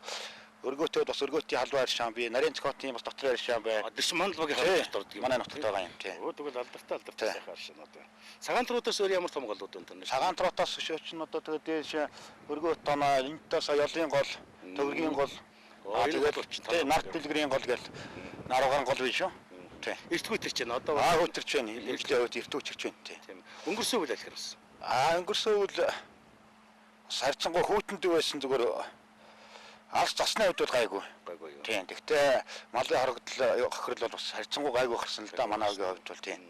өргөөтөд бас өргөөтийн халуун аршаан бий, нарийн цохотын бас дотрын аршаан бай. Тэр чинь мандал багийн халуун дотор ордог юм. Манай нутагт байгаа юм тий. Өө тэгвэл алдартай сайхан аршаан одоо. Цагаан тротоос өөр ямар том голууд байна тань? Цагаан тротоос өшөө чинь одоо тэгээд дээш өргөөт тоноо, энтээс ялын гол, төгрөгийн гол, тэгээд тий нарт дэлгэрийн гол гэл наруугаан гол биш үү? Тий. Эртгүүт ирч байна одоо. Аа хөтөрч байна. Энэ жилийн үед эртгүүч ирч байна тий. Тийм. Өнгөрсөн үйл алхир бас. Аа өнгөрсөн үйл сарцсангуу хүүтэндүү байсан зүгээр алс засны хувьд бол гайгүй. Гайгүй юу. Тийм. Тэгтээ малын хорогдол хохирол бол бас харьцангуй гайгүй гарсан л да манай багийн хувьд бол тийм.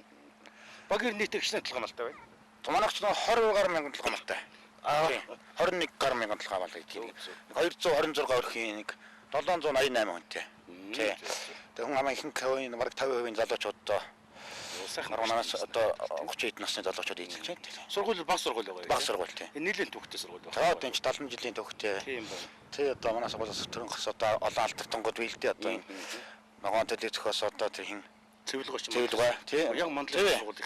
Багийн нийт ихшнэ толгой малтай байна. Манайх ч 20 гаруй мянган толгой малтай. Аа 21 гаруй мянган толгой мал гэдэг. 226 өрхийн нэг 788 хүнтэй. Тийм. Тэг хүн амын ихэнх хувийн бараг 50% залуучууд одоо сайхан манаас одоо 30 хэд насны залуучууд эзэлж байна. Сургууль баг сургууль байгаа. Баг сургууль тийм. Энэ нийлэн түүхтэй сургууль байна. Тэгээд энэ ч 70 жилийн түүхтэй. Тийм байна. Тий одоо манай сургуулиас төрөн гас одоо олон алтартангууд биелдээ одоо энэ ногоон төлөв зөхиос одоо тэр хин Цэвэлгой ч юм. Цэвэлгой тий. Яг мандлын сургууль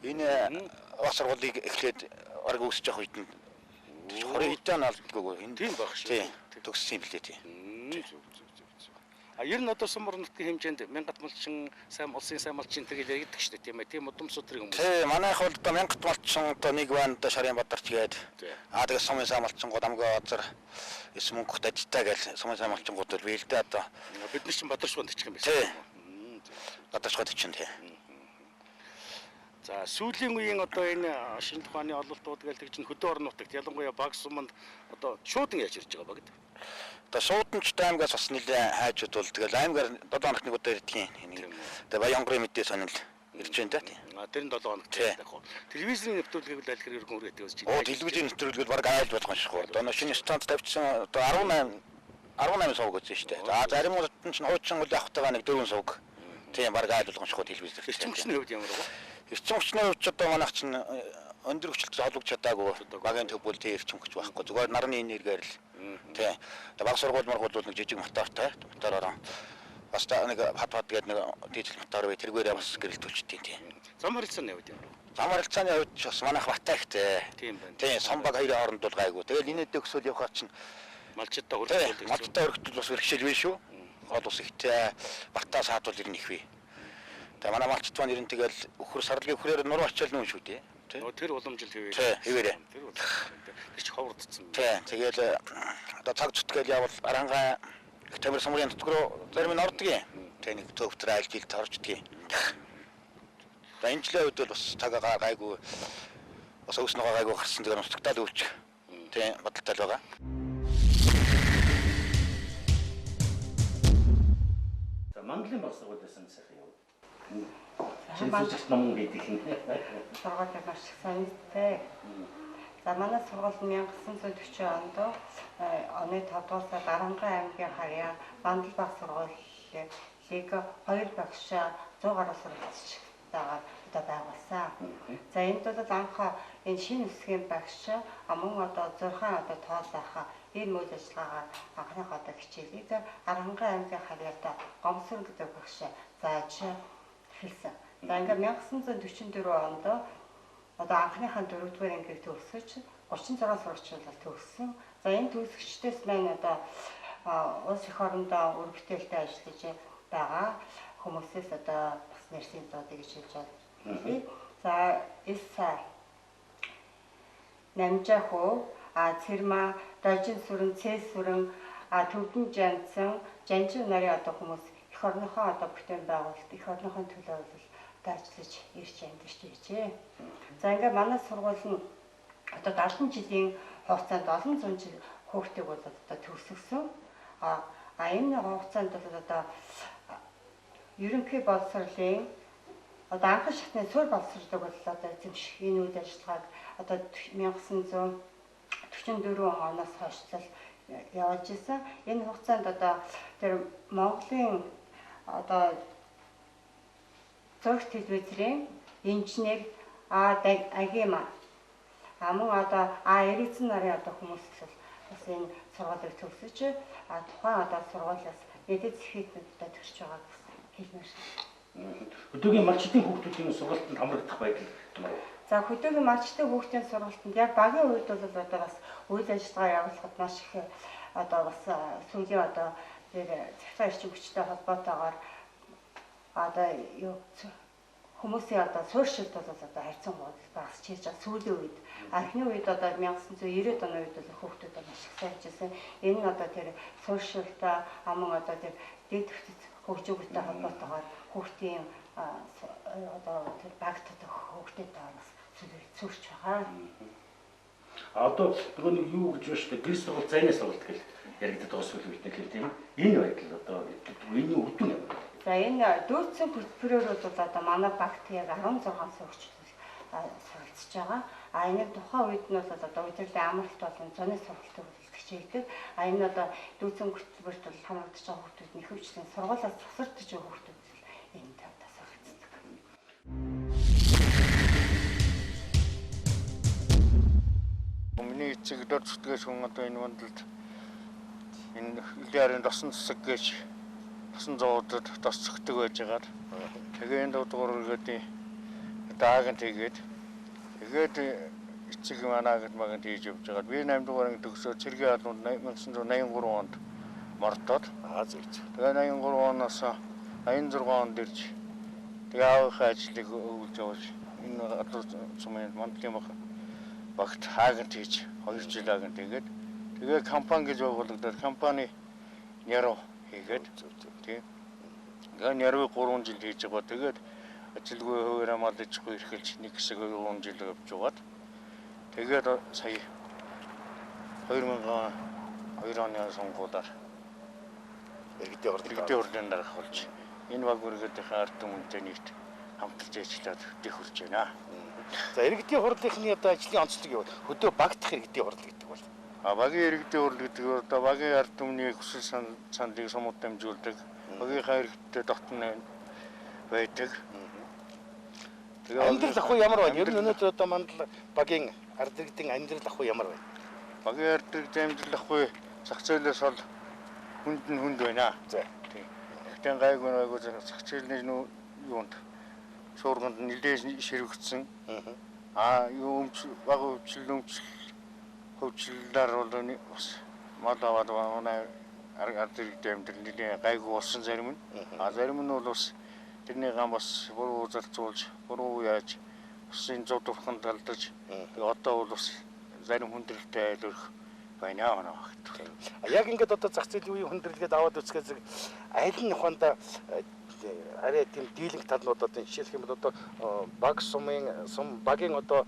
юм байна. Энэ баг сургуулийг эхлээд бараг үүсэж явах үед нь 20 хэдэн алдгүйгүй энэ тийм байх шүү. Тий. Төгссөн юм билээ тий. Зөв зөв зөв зөв. А ер нь одоо сумар нутгийн хэмжээнд мянгат малчин, сайн улсын сайн малчин тэр гэж яригддаг шүү дээ тийм ээ. Тийм удам судрын хүмүүс. Тий, манайх бол одоо мянгат малчин одоо нэг байна одоо шарын бадарч гээд. Аа тэгээ сумын сайн малчингууд амгаа газар эс мөнгө дажтай гээл сумын сайн малчингууд бол бий л дээ одоо. Бид нар чинь бадарчгонд ичих юм байна. Тий. Бадарчгонд ичин тий. За сүүлийн үеийн одоо энэ шинэ тухааны ололтууд гээл тэг чинь хөдөө орон нутагт ялангуяа баг суманд одоо шуудан яаж ирж байгаа багт. Одоо шууданч аймгаас бас нэлээ хайжууд бол тэгэл аймгаар 7 хоногт нэг удаа ирдэг юм. Тэгээ Баянгарын мэдээ сонирл ирж байна да тий. А тэр нь 7 хоногт яг хоо. Телевизийн нэвтрүүлгийг л аль хэрэг өргөн үргээдэг гэж. Оо телевизийн нэвтрүүлгийг баг айл болгон шихгүй. Одоо шинэ станц тавьчихсан одоо 18 сувг үзсэн шүү дээ. За зарим удад нь чинь хуучин үйл явахтайгаа нэг 4 сувг. Тийм баг айл болгон шихгүй телевиз. Эрчим хүчний хувьд ямар вэ? Эрчим хүчний хувьд ч одоо манайх чинь өндөр хүчлэлтэй холбогдож чадаагүй. Багийн төв бол тийм эрчим хүч байхгүй. Зүгээр нарны энергиэр л тий. Тэгээ баг сургууль маргуул бол нэг жижиг мотортой. Мотороор бас нэг хад хад гэдэг нэг дизель мотор бай тэргээрээ бас гэрэлтүүлчихдээ тий. Зам харилцааны хувьд ямар вэ? Зам харилцааны хувьд ч бас манайх батай ихтэй. Тийм байна. Тийм, сум баг хоёрын хооронд бол гайгүй. Тэгэл энэ дэвсүүл явахаар чинь малчдаа хөргөлтөл малчдаа хөргөлтөл бас бэрхшээл биш шүү. Гол ус ихтэй батаа саадвал ер нь их бий. Тэгээ манай малчд маань ер нь тэгэл өхөр сарлгийн өхрөөр нуруу ачаал нүн шүү дээ. Тэр уламжил хэвээр. Тий, хэвээрээ. Тэр уламжил. Тэр чи ховордсон. Тий, тэгэл одоо цаг зүтгээл явбал арангаа их тамир сумрын нутг руу зарим нь ордог юм. Тий, нэг төвтөр айл жилд орчдөг юм. За энэ жилийн үед бол бас цаг агаар гайгүй бас өвс ногоо гайгүй гарсан тэгээ нутагтаа л өвч. Тий, бодолтой л байгаа. За мандлын баг сургуулиас сайхан яв. Шинэ сүсэгт номон гэдэг юм. Сургууль маш их сайн. За манай сургууль 1940 онд оны 5 дугаар сард Аранхуй аймгийн харьяа Мандал баг сургуулийг хоёр багш 100 гаруй суралцагчтайгаар одоо байгуулсан. За энд бол анх энэ шинэ үсгийн багш мөн одоо 6 одоо тоолох энэ үйл ажиллагаагаар анхных одоо хичээлийг Аранхуй аймгийн харьяатай Гомсор гэдэг багш зааж эхэлсэн. За ингээд 1944 онд одоо анхныхаа 4-р ангийг төгсөж 36 сурагч бол төгссөн. За энэ төгсөгчдөөс маань одоо улс эх орондоо үр бүтээлтэй ажиллаж байгаа хүмүүсээс одоо бас нэрсийн зоодыг гэж хэлж байна. За Иса Намжахуу, Цэрма, Дожин сүрэн, Цэс сүрэн, Төвдөн Жанцсан, Жанжин нарын одоо хүмүүс эх орныхоо одоо бүтээн байгуулалт, эх орныхоо төлөө бол одоо ажиллаж ирж амьдарч байжээ. За ингээд манай сургууль нь одоо 70 жилийн хугацаанд олон зуун жил хүүхдийг бол одоо төгсгсөн. А энэ хугацаанд бол одоо ерөнхий боловсролын одоо анхан шатны суурь боловсролыг бол одоо эзэмших энэ үйл ажиллагааг одоо 1944 оноос хойш явуулж исэн. Энэ хугацаанд одоо тэр Монголын одоо зураг телевизийн инженер Агима мөн одоо Эрицэн нарын одоо хүмүүс бас энэ сургуулийг төгсөж тухайн одоо сургуулиас нийтэд зэхийднүүд одоо төрж байгааг бас хэлмээр. Хөдөөгийн малчдын хүүхдүүдийн сургалтанд хамрагдах байдал ямар вэ? За хөдөөгийн малчдын хүүхдийн сургалтанд яг багийн үед бол одоо бас үйл ажиллагаа явуулахад маш их одоо бас сүүлийн одоо тэр цахилгаан эрчим хүчтэй холбоотойгоор одоо юу хүмүүсийн одоо суурьшилт бол одоо харьцангуй багасч хийж байгаа сүүлийн үед. Анхны үед одоо 1990-ад оны үед бол хүүхдүүд маш их сайжирсан. Энэ нь одоо тэр суурьшилтаа мөн одоо тэр дэд ертөнц хөгжөөгтэй холбоотойгоор хүүхдийн одоо тэр багт одоо хүүхдэд бас сүрч байгаа. Одоо нөгөө нэг юу гэж байна шүү дээ. Гэр сургууль, зайны сургалт гэж яригддаг байгаа сүүлийн үед нэг тийм. Энэ байдал одоо энэ үдэн юм. За энэ дүүцэн хөтөлбөрөөр бол одоо манай багт яг 16 сурагч суралцж байгаа. А энэ тухайн үед нь бол одоо удирдлын амралт болон зуны сургалтыг хичээлдэг. А энэ одоо дүүцэн хөтөлбөрт бол хамрагдаж байгаа хүүхдүүд нь ихэвчлэн сургуулиас завсардаж байгаа хүүхдүүд энд одоо суралцдаг. Миний эцэг дор зүтгэж хүн одоо энэ мандалд энэ Илярын досон засаг гэж тосон зоодод тос цогтөг байжгаад тэгээ энэ дугаар үргээдийн дааган тэгээд тэгээд эцэг манаагд маганд хийж явж байгаад би 8 дугаар анги төгсөөд цэргийн албанд 1983 онд мордоод тэгээ 83 оноос 86 онд ирж тэгээ аавынхаа ажлыг өгүүлж явуулж энэ гадуур сумын мандлын багт хааганд хийж 2 жил хааганд тэгээд тэгээ компани гэж байгуулагдаад компани нярав хийгээд тийм. Тэгээ нярвыг 3 жил хийж байгаа. Тэгээд ажилгүй хуваарь хамгаалжгүй эрхэлж нэг хэсэг 3 жил явж байгаад тэгээд сая 2002 оны сонгуулиар иргэдийн хурлын дарга болж энэ баг бүргэдийнхээ ард түмэнтэй нийт хамтарч ажиллаад дэх хүрч байна. За иргэдийн хурлынхны одоо ажлын онцлог юу? Хөдөө багтах иргэдийн хурл гэдэг бол. А багийн иргэдийн хурл гэдэг нь одоо багийн ард түмний хүсэл саналыг сумууд дамжуулдаг. Багийнхаа иргэдтэй дотн байдаг. Тэгээ амьдрал ах уу ямар байна? Ер нь өнөөдөр одоо мандал багийн ард иргэдийн амьдрал ах уу ямар байна? Багийн ард иргэдийн амьдрал ах уу зах зээлээс бол хүнд нь хүнд байна. За. Тийм. Гэхдээ гайгүй гайгүй зах зээлийн юунд шуурганд нэлээд ширвэгдсэн. Аа юу өмч баг өвчлөл өмч хөвчлөлөөр бол бас мал аваад манай ард иргэдийн амьдрал нэлээд гайгүй болсон зарим нь. А зарим нь бол бас тэрний гам бас буруу зарцуулж, буруу яаж бас энэ зуд урханд алдаж тэгээ одоо бол бас зарим хүндрэлтэй айл өрх байна манай багт. Яг ингээд одоо зах зээлийн үеийн хүндрэлгээд аваад үзэхээс аль нь ухаандаа арай тийм дийлэнх талнууд одоо жишээлх юм бол одоо баг сумын сум багийн одоо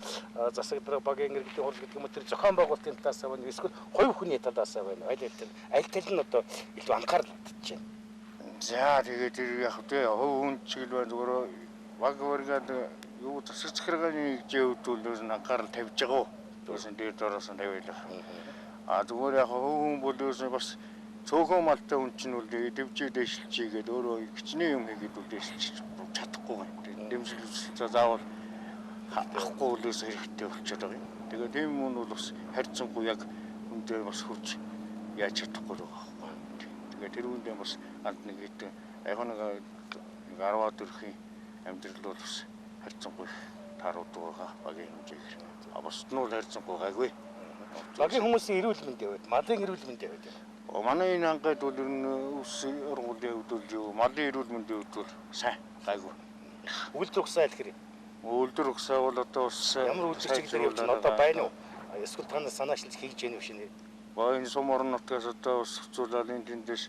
засаг дарга багийн иргэдийн хурл гэдэг юм уу тэр зохион байгуулалтын талаас байна эсвэл хувь хүний талаас байна аль аль аль тал нь одоо илүү анхаарал татж байна. За тэгээд тэр яг тэ хувь хүн чиглэл байна зүгээр баг баргаад юу засаг захиргааны жээвдүүлээс анхаарал тавьж байгаа. Ерөөсөн дээр дороос нь тавиалах. А зүгээр яг хүн бол ерөөсөн бас цөөхөн малтай хүн чинь бол дэвжээ дэшилчийгээд өөрөө хичнээн юм хийгээд бол дэшилчих чадахгүй байна. Дэмжлэг заавал авахгүй бол ерөөсөн хэрэгтэй болчиход байгаа юм. Тэгээ тийм юм бол бас харьцангуй яг хүндээ бас хурж яаж чадахгүй байгаа байхгүй. Тэгээ тэр хүндээ бас алд нэг хэдэн яг нэг 14-ийн амьдрал бол бас харьцангуй тааруудаг байгаа багийн хэмжээгээр. А бусд нь бол харьцангуй гайгүй. Багийн хүмүүсийн эрүүл мэндийн хувьд, малын эрүүл мэндийн хувьд. Манай энэ ангид бол ер нь өвс ургуулын хувьд бол юу, малын эрүүл мэндийн хувьд бол сайн гайгүй. Үйлдвэр угсаа аль хэрэг? Үйлдвэр угсаа бол одоо бас ямар үйлдвэр чиглэлээр явж байна? Одоо байна уу? Эсвэл та нар санаачлж хийж яах юм шинэ? Ба энэ сум орон нутгаас одоо бас хэвцүүлээд энэ тэндээс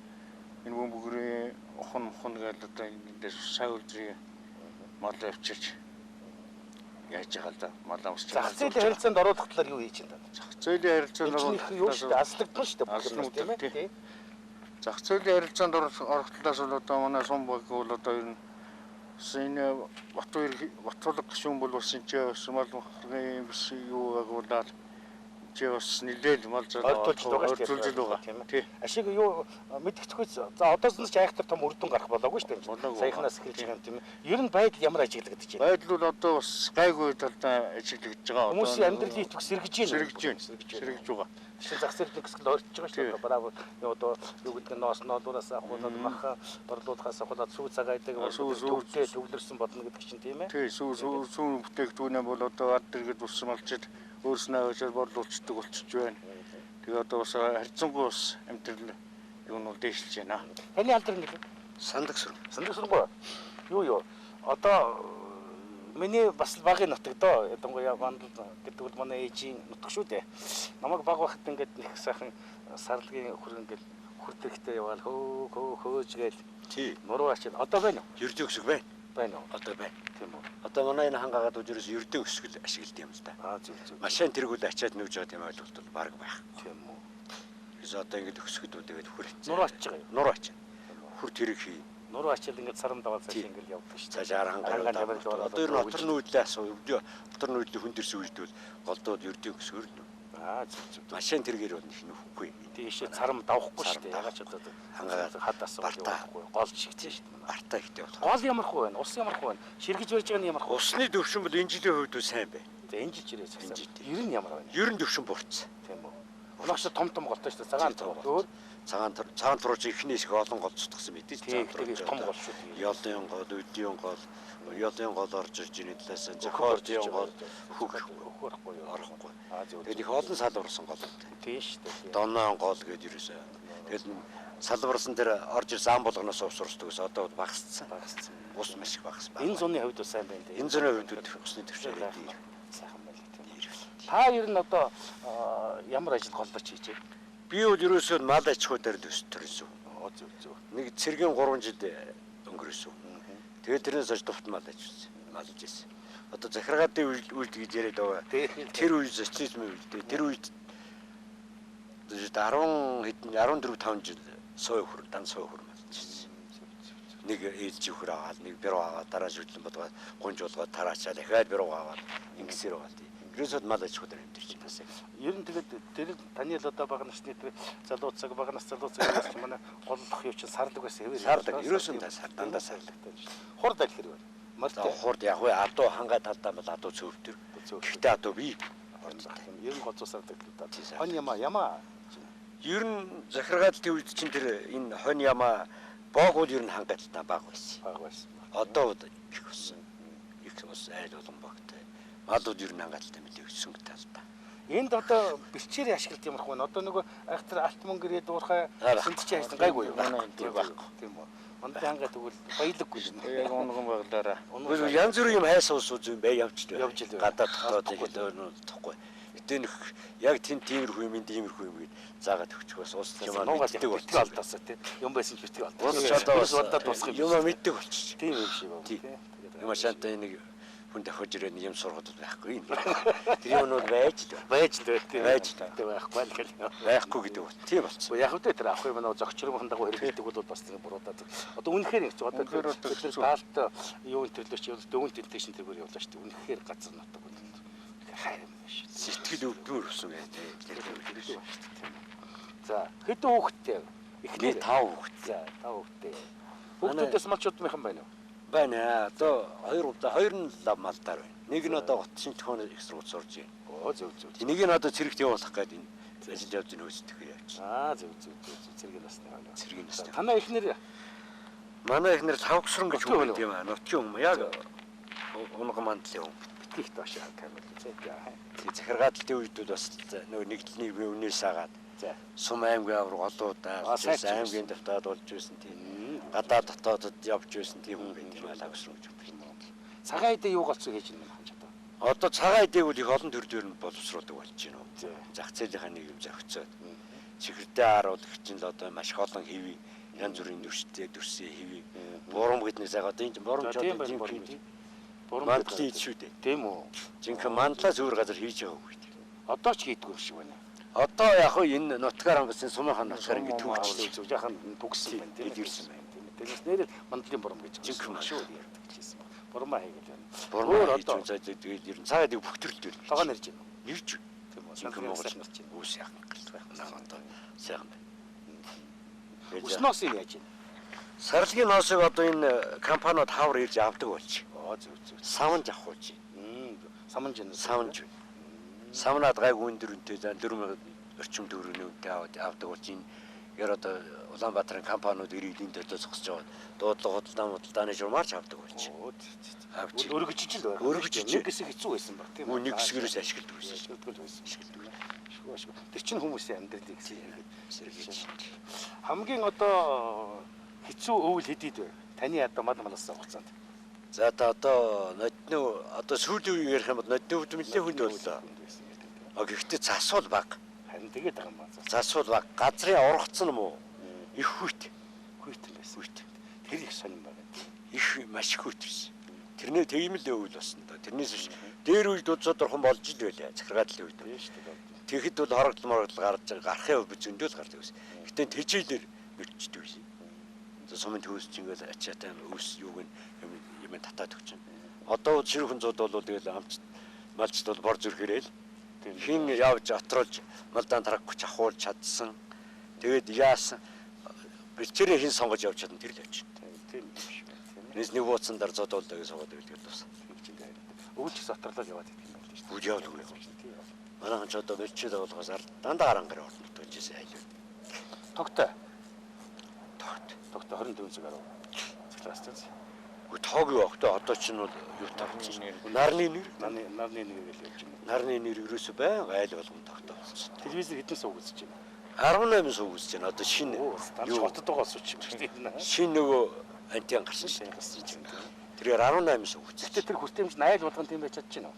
энэ бөмбөгрийн ухан мухан гэж одоо энэ тэндээс сай үйлдвэрийн мал авчирч яаж байгаа л да. Мал авч зах зээлийн харилцаанд оруулах талаар юу хийж байна? Зах зээлийн харилцаанд оруулах юу шүү дээ? Аслагдана шүү дээ. Бүх юм тийм ээ. Зах зээлийн харилцаанд орох талаас бол одоо манай сум баг бол одоо ер нь энэ Батулга гишүүн бол бас энэ ч бас мал махрын бас юу агуулаад чи бас нэлээд мал зал орцуулж байгаа тийм ээ. Ашиг юу мэдгэцгүй. За одоос нь ч айхтар том үр дүн гарах болоогүй шүү дээ. Саяхнаас эхэлж байгаа юм тийм ээ. Ер нь байдал ямар ажиглагдаж байна? Байдал бол одоо бас гайгүй талдаа ажиглагдаж байгаа. Хүмүүсийн амьдралын идэвх сэргэж байна. Сэргэж байгаа. Жишээ зах зээл нэг хэсэг ойртож байгаа шүү дээ. Браво одоо юу гэдэг нь ноос ноолуураас ахуулаад мах борлуулахаас ахуулаад сүү цагаадаг төвтэй төвлөрсөн болно гэдэг чинь тийм ээ. Тий, сүү бүтээгдэхүүнээ бол одоо ард иргэд ус малчид өөрснөө авчир борлуулцдаг болчихж байна. Тэгээ одоо бас харьцангуй бас амьдрал юу нь бол дээшилж байна. Таны алдар нэг Сандаг сүрэн. Сандаг сүрэнгөө. Юу. Одоо миний бас багын нутаг доо. Ялангуяа Бандал гэдэг бол манай ээжийн нутаг шүү дээ. Намайг баг байхад ингээд нэг сайхан сарлагын хөр ингээд хөр тэрэгтэй яваал хөө хөөж гээл. Тий. Нуруу ачаад одоо байна уу? Ердөө өсөг байна. Байна уу? Одоо байна. Тийм үү. Одоо манай энэ хангаагаад үжирээс ердөө өсгөл ашигладаг юм л да. Аа зөв. Машин тэргүүл ачаад нүүж байгаа тийм ойлголт бол баг байх. Тийм үү. Ерөөсөө одоо ингээд өсгөд үү тэгээд хөр хэцээ. Нуруу ачиж байгаа юм. Нуруу ачаа. Хөр тэрэг хий. Нуруу ачаал ингээд сарам даваад цааш ингээд явдаг шүү дээ. Цааш хангаа яваад. Одоо ер нь отор нүүдлээ асуу. Отор нүүдлээ хүн дэрсэн үед бол голдууд ердөө өсгөр л. Аа зөв. Машин тэргээр бол их нөхгүй. Тийшээ царам давхгүй шүү дээ. Ягаад ч одоо хангаагаад хад асуу явахгүй. Гол шигтэй шүү дээ. Артаа ихтэй болох. Гол ямар хүү байна? Ус ямар хүү байна? Ширгэж барьж байгаа нь ямар хүү? Усны төвшин бол энэ жилийн хувьд сайн байна. За энэ жил чирээ сайн. Ер нь ямар байна? Ер нь төвшин бурцсан. Тийм үү. Өнөөдөр ч том том голтой шүү дээ. Цагаан өөр цагаан турууч эхнээс их олон гол цутгсан мэдээ. Цагаан турууч том гол шүү дээ. Ёлын гол, өдийн гол, ёлын гол орж ирж энэ талаас зохиолын гол, хөх орохгүй юу? Орохгүй. Тэгээд их олон салварсан гол. Тийм шүү дээ. Доноон гол гэдэг ерөөсөө. Тэгэл салварсан дээр орж ирсэн ам болгоноос ус урсдаг ус одоо багассан. Багассан. Ус маш их багас байна. Энэ зуны хувьд сайн байна дээ. Энэ зуны хувьд усны төвшин дээр сайхан байна тийм. Та ер нь одоо ямар ажил голлооч хийж байна? Би бол ерөөсөө мал аж ахуй дээр л өс төрсөн. Зөв. Нэг цэргийн 3 жил өнгөрөөсөн. Тэгээд тэрнээс хойш дувт мал аж малж ирсэн. Одоо захиргаатын үед гэж яриад байгаа. Тэр үе социализмын үед дээ. Тэр үед 10 хэдэн 14 5 жил сууй хөр дан сууй хөр малж ирсэн. Нэг ээлж хөр аваад, нэг бэрүү аваад, дараа шүтлэн бодгоо гунж болгоод тараачаа дахиад бэрүү аваад ингэсээр байгаа тийм. Ерөөсөө мал аж ахуй дээр амьдарч байна. Ер нь тэгээд тэр таны л одоо бага насны тэр залуу цаг бага нас залуу цаг гэсэн манай голлох юу чинь сарлаг байсан хэвээр. Сарлаг ерөөсөө дандаа сарлагтай. Хурд аль хэрэг байна? Морьтой. Хурд яг вэ адуу хангай талдаа бол адуу цөвтөр. Гэхдээ адуу бий. Хурд юм. Ер нь голзуу сардаг л да. Хонь яма. Ер нь захиргаалын үед чинь тэр энэ хонь яма боог бол ер нь хангай талдаа бага байсан. Бага байсан. Одоо их болсон. Их бас айл болгон богтой. Малууд ер нь хангалттай нэлээ өссөн талдаа. Энд одоо бэлчээрийн ашиглалт ямар хөө вэ? Одоо нөгөө айхтар алт мөнгө ирээд уурхай сэнтчээ хайсан гайгүй юу? Манай энэ байхгүй. Тийм үү. Манай хангаа тэгвэл баялаггүй юм. Яг унган баглаараа. Үгүй янз бүрийн юм хайсан ус үз юм бай явж л. Явж л. Гадаа дотоод хэлээ тухгүй. Гэтэ нөх яг тэн тиймэрхүү юм, энэ тиймэрхүү юм гээд заагаад өгчих бас ус юм аа мэддэг болчихсон алдаасаа тий. Юм байсан ч битгий алдаа. Ус ч одоо удаа дуусах юм. Юм мэддэг болчих. Тийм юм шиг байна тий. Юм шантай нэг хүн давхиж ирээд нэг юм сургад байхгүй юм. Тэр юм нь бол байж л байж л байх тийм. Байж л байхгүй л гэл. Байхгүй гэдэг бол тийм болчихсон. Яг үгүй тэр авах юм нөө зөгчрөмхэн дагуу хэрэглэдэг бол бас тэр буруудаад. Одоо үнэхээр юм чи одоо тэр даалт юу төрлөөч дөвөн тэнтэшин тэргээр явлаа шүү дээ. Үнэхээр газар нутаг бол Хайр юм шүү. Сэтгэл өвдмөр өсөн ээ. За, хэдэн хүүхэдтэй? Эхний 5 хүүхэд. За, 5 хүүхэдтэй. Хүүхдүүдээс малчууд мийнхэн байна уу? Байна. Одоо 2 удаа 2 нь лав малдаар байна. Нэг нь одоо гот шинэ төхөөн их сургууль сурж байна. Оо, зөв зөв. Нэг нь одоо цэрэгт явуулах гээд энэ ажил явж байгаа хөөцдөх явж. Аа, зөв зөв зөв. Цэргийн насны байна. Цэргийн насны. Танай эхнэр манай эхнэр Лавгсран гэж хүн юм аа. Нутгийн хүн. Яг унга мандлын хүн. Битгийх доош камер. Тэг захиргааллын үед бас нөгөө нэгдэл нийгмийн үнээс агаад сум аймгийн авраг олуудаа аймгийн давтаад болж байсан тийм. Гадаа дотоодод явж байсан тийм хүн байт юм аа Лавгсран гэж хүн. Цагаан эдээ юу голцоо хийж байна ханч одоо? Одоо цагаан эдээг бол их олон төр дээр нь боловсруулдаг болж байна уу. Зах зээлийнхаа нэг юм зохицоод. Чихэрдээ харуулагч нь л одоо маш их олон хэвий янз бүрийн нөхцөлтэй дүрсээ хэвий. Бурам гэднээс одоо энэ бурам ч одоо жинхэнэ мандлын ид шүү дээ. Тийм үү. Жинхэнэ мандлаа зүүр газар хийж байгаа үг дээ. Одоо ч хийдгүй юм шиг байна. Одоо яг хөө энэ нутгаар хангасан сумынхан нутгаар ингэ төгсөж зөв яхан төгссөн байна тийм ирсэн байна. Тэрнээс нэрээ мандлын бурам гэж жинхэнэ шүү ярьдаг гэсэн. Бурмаа хийгээл байна. Бурмаа хийж үзээд тэгээд ер нь цаад бүх төрөл төр. Логоо нэрж байна. Нэрж. Тийм үү. Жинхэнэ Монгол нарч байна. Үс яхан галт байх. Наа одоо сайхан байна. Өснөөс нь яаж байна? Сарлагын ноосыг одоо энэ компаниуд хавар ирж авдаг болж. Оо зөв зөв. Савнж авах болж. Саманж байна. Савнж. Самнаад гайгүй өндөр үнэтэй 4000 орчим төгрөгийн үнэтэй авдаг болж энэ яг одоо Улаанбаатарын компаниуд ирээд энэ төлөө зогсож байгаа. Дуудлага худалдаа мудалдааны журмаар ч авдаг болж. Авч. Өргөжиж л байх. Өргөжиж. Нэг хэсэг хэцүү байсан баг тийм үү? Нэг хэсгэрээс ашигладаг байсан. Ашигладаг байсан. Ашигладаг. Ашгүй. Тэр чинь хүмүүсийн амьдралыг сэргийж. Хамгийн одоо хэцүү өвөл хэдийд вэ? Таны одоо мал малсан хугацаанд. За та одоо нодны одоо сүүлийн үе ярих юм бол нодны өвд нэлээд хүнд боллоо. А гэхдээ засвал бага. Харин тэгээд байгаа юм ба. Засвал бага. Газрын ургацсан юм уу? Их хүйт. Хүйтэн байсан. Хүйт. Тэр их сонирн байна. Их маш их хүйт байсан. Тэрнээ тийм л өвөл болсон доо. Тэрнээс биш дээр үед удсаад орхон болж ил байлаа. Захиргааллын үед. Тийм шүү дээ. Тэгэхэд бол хорогдол морогдол гарч гарахын үед зөндөл гардаг байсан. Гэтэ тэжээлэр мөрчдөг байсан. Сумын төөс чинь ингээл ачаатай өвс юуг нь юм татаад өгч чинь. Одоо ширүүхэн зууд бол тэгэл амч малчд бол бор зүрхээрэл хин явж отруулж малдаан тарахгүй чахуулж чадсан. Тэгээд яасан бэлчээрээ хин сонгож явж чадсан тэр л явж. Тийм юм шиг байна. Тэрнээс нэг бууцсан дараа зодуулаа гэж суугаад байл бас. Өвч их отрлол яваад идэх юм байна шүү дээ. Үгүй явдаг. Манайхан ч одоо бэлчээд болгоос дандаа гарангаар орно төгжсэн айл. Тогтой. Тогт. Тогтой 24 цаг арав. Цэглээс тийм. Үгүй тоог юу ах вэ? Одоо чинь бол юу тавцсан шүү. Нарны нэр. Нарны нэр гэж явж байна. Нарны нэр ерөөсөө байн айл болгон тогтоо болсон. Телевизээр хэдэн сууг үзэж байна? 18 сууг үзэж байна. Одоо шинэ юу хотод байгаа сууч юм шиг тийм. Шинэ нөгөө антен гарсан шүү дээ. Тэрээр 18 сууг үзэж. Гэтэ тэр хүртээмж айл болгон тийм байж чадчих нь.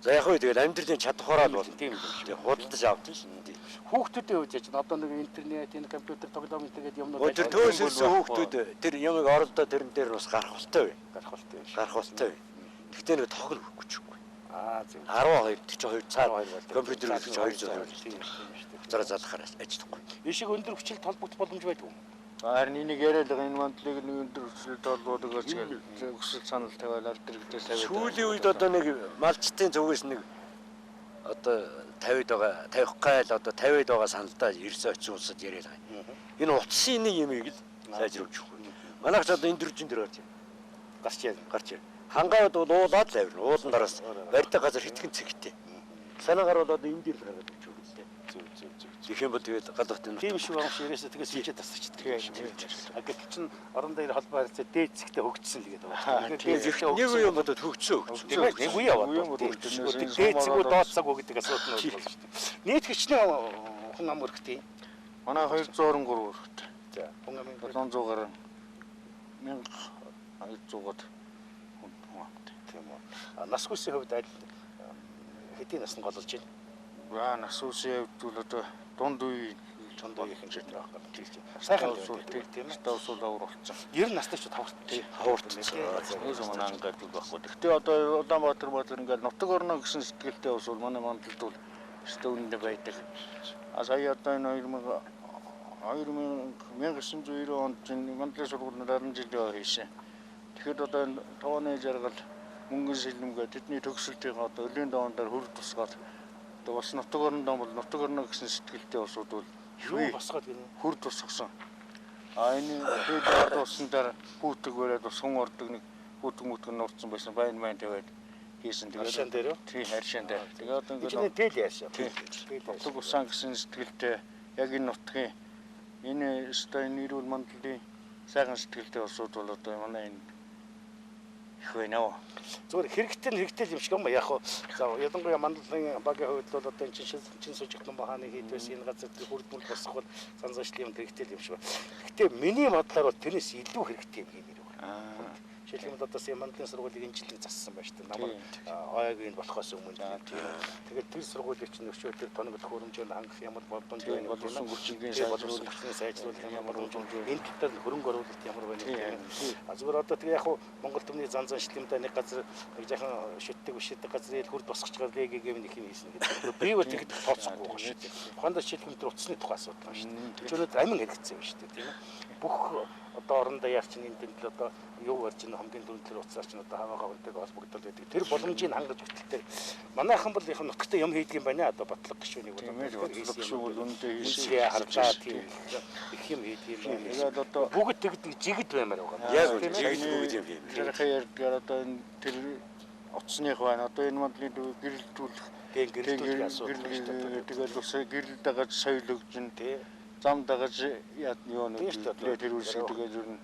За яг үгүй тэгэл амьдралын чадхаараа л болно. Тийм юм шиг. Худалдаж авдаг шин. Хүүхдүүдийн хувьд яаж одоо нэг интернет, энэ компьютер тоглоом энэ тэгээд юмнууд тэр төөс ирсэн хүүхдүүд тэр юмыг оролдоо тэрэн дээр бас гарах болтой бай. Гарах болтой. Гарах болтой бай. Тэгтээ нэг тоглох өгөхгүй ч үгүй. Аа зөв. 12 42 цаар компьютер үзэж 202. Хуцаараа залхахаар ажиллахгүй. Ишиг өндөр хүчил толбогдох боломж байдаг юм. Харин энийг яриад байгаа энэ мандлыг нэг өндөр хүчлэлд холбоодог гэж өсөл санал тавиал аль дэрэгдээ тавиад. Сүүлийн үед одоо нэг малчтын зүгээс нэг одоо 50-д байгаа 50 гайл одоо 50-д байгаа саналдаа ирсэн очив улсад яриад байгаа. Энэ утсын нэг юмыг л сайжруулж өгөхгүй. Манайх ч одоо энэ дөржин дээр гарч байна. Гарч яа. Гарч яа. Хангаавд бол уулаад л авирна. Уулан дараас барьдаг газар хитгэн цэгтэй. Санаа гарвал одоо энэ дээр л гаргаад өгч өгнө л дээ. Зөв зөв зөв. Тэгэх юм бол тэгээд гал батын. Тийм шиг байгаа юм шиг ерөөсөө тэгээс хичээ тасчихдаг юм шиг. А гэтэл чин орон дээр холбоо харилцаа дээд зэгтээ хөгжсөн л гэдэг байна. Дээд зэгтээ нэг үе юм бодод хөгжсөн хөгжсөн. Тэгээд нэг үе яваад. Дээд зэг үү доод цаг үү гэдэг асуудал нь болж шүү дээ. Нийт хичнээн хүн ам өрхтий. Манай 223 өрхт. За хүн амын 700 гаруй 1200-аад хүн амтай. Тийм үү. Нас хүсийн хувьд аль хэдийн насны гололж байна? Аа нас үсийн хувьд бол одоо дунд үе дунд үеийн хэмжээтэй байх гэж байна. Сайхан л тийм ээ. Тавсуул авар болсон. 90 настай ч таварт. Хаварт. Нээс манай ангайд байхгүй. Гэхдээ одоо Улаанбаатар баатар ингээл нутаг орно гэсэн сэтгэлтэй бас бол манай мандалд бол өстө үнэндээ байдаг. А сая одоо энэ 1990 онд энэ мандлын сургууль 70 жил хийсэн. Тэгэхэд одоо энэ тооны жаргал мөнгөн сэлэмгээ тэдний төгсөлтийн одоо өлийн доон дээр хөр тусгаад одоо бас нутаг орондоо бол нутаг орно гэсэн сэтгэлтэй улсууд бол юу босгоод гинэ хөр тусгасан. А энэ хэл орд усан дээр хүүтэг бариад бас хүн ордог нэг хүүтэг мүтэг нурцсан байсан. Баян маань тавиад хийсэн. Тэгээд харшаан дээр үү? Тийм, харшаан дээр. Тэгээд одоо ингээд тэл яасан. Нутаг усан гэсэн сэтгэлтэй яг энэ нутгийн энэ өстой энэ эрүүл мандлын сайхан сэтгэлтэй улсууд бол одоо манай энэ их байна. Зүгээр хэрэгтэй нь хэрэгтэй юм шиг юм яг хуу. За ялангуяа мандлын багийн хувьд бол одоо энэ чин сужигт номон хааны хийд байсан энэ газар тэр хүрд мүл босгох бол зан заншлын юм хэрэгтэй юм шиг байна. Гэхдээ миний бодлоор бол тэрнээс илүү хэрэгтэй юм хиймээр байна. Жишээлбэл одоо сая мандлын сургуулийг энэ жилийн зассан байна шүү дээ. Намар ойгийн болохоос өмнө тийм. Тэгээд тэр сургуулийг чинь өчөө тэр тоног хөрөмжөнд хангах ямар боломж байна боловсон хүчингийн сайжруулах ямар боломж энэ тал дээр хөрөнгө оруулалт ямар байна тийм. А зүгээр одоо тэгээ яг хуу Монгол түмний зан заншлымдаа нэг газар нэг жаахан шүтдэг бишдэг газар ил хурд босгож байгаа лэгэгээ нэг юм хийсэн гэдэг. Би бол тэгэд тооцохгүй байгаа шүү дээ. Тухайд жишээлбэл тэр утасны тухай асуудал байна шүү дээ. Тэр өнөөдөр амин хэрэгцээ байна шүү дээ тийм ээ. Бүх одоо орондоо яар чинь энэ тэнд л одоо юу барьж ин хамгийн түрүүнд тэр утсаар чинь одоо хаваагаа хүнтэйг холбогдол байдаг. Тэр боломжийг хангаж өгтөл тэр манайхан бол их нутагтай юм хийдэг юм байна. Одоо батлаг гишүүнийг бол батлаг гишүүн бол үнэндээ хийсэн харлаа тийм их юм хийдэг юм байна. Тэгээд одоо бүгд тэгдэг жигд баймаар байгаа. Яг жигд бүгд юм хийм. Тэрхээ ярьдгаар одоо энэ тэр утасных байна. Одоо энэ мандлын гэрэлтүүлэх тийм гэрэлтүүлэх асуудал шүү дээ. Тэгээд бас гэрэл дагаж соёл өгжин тий зам дагаж яа юу нэг тэр үлсэг тэгээд ер нь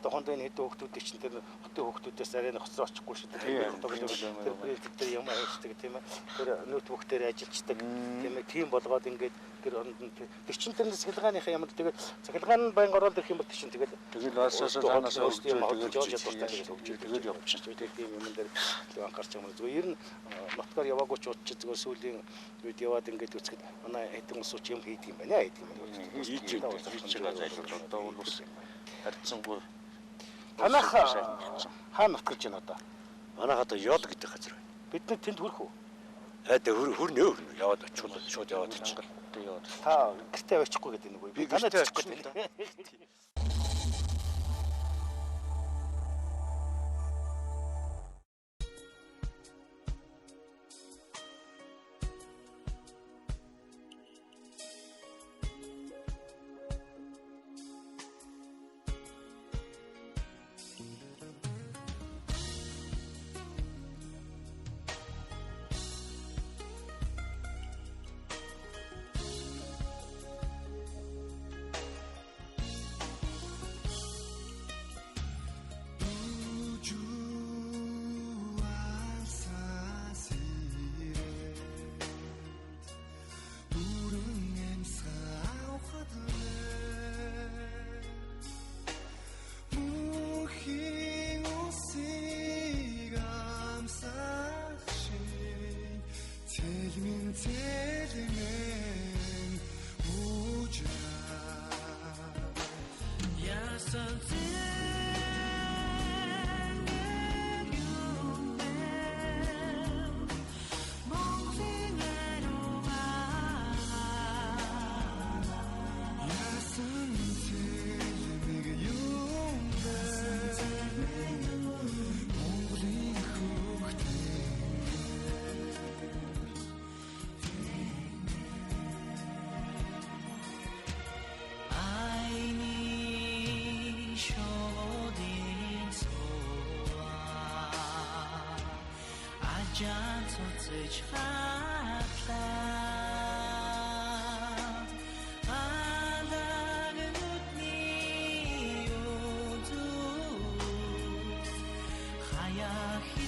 тухайд энэ хэдэн хүүхдүүдийн чинь тэр хотын хүүхдүүдээс арай хоцроо очихгүй шүү дээ. Тэр принтер дээр юм авчдаг тийм ээ. Тэр ноутбук дээр ажиллаждаг тийм ээ. Тийм болгоод ингээд тэр оронд нь тэр чинь тэр цахилгааныхаа ямар тэгээд цахилгаан нь байнга ороод ирэх юм бол тэр чинь тэгээд тэгэл асаасаа цаанаас өөрсдөө юм хөгжиж чадвартай тэгээд хөгжиж тэгээд явчих. Тэгээд тийм юм дээр анхаарч байгаа юм. Зүгээр ер нь нутгаар яваагүй ч удчих зүгээр сүүлийн үед яваад ингээд үзэхэд манай хэдэн улсууч юм хийдэг юм байна хийдэг юм. Хийж байгаа зайлуул одоо бол бас харьцангуй. Танах хаана нутгалж байна одоо? Манайх одоо Йол гэдэг газар байна. Бид нар тэнд хүрэх үү? Аа тэг хүрнэ хүрнэ. Яваад очихвол шууд яваад очих. Та гэртээ очихгүй гэдэг нэг үү? Би гэртээ очихгүй л да.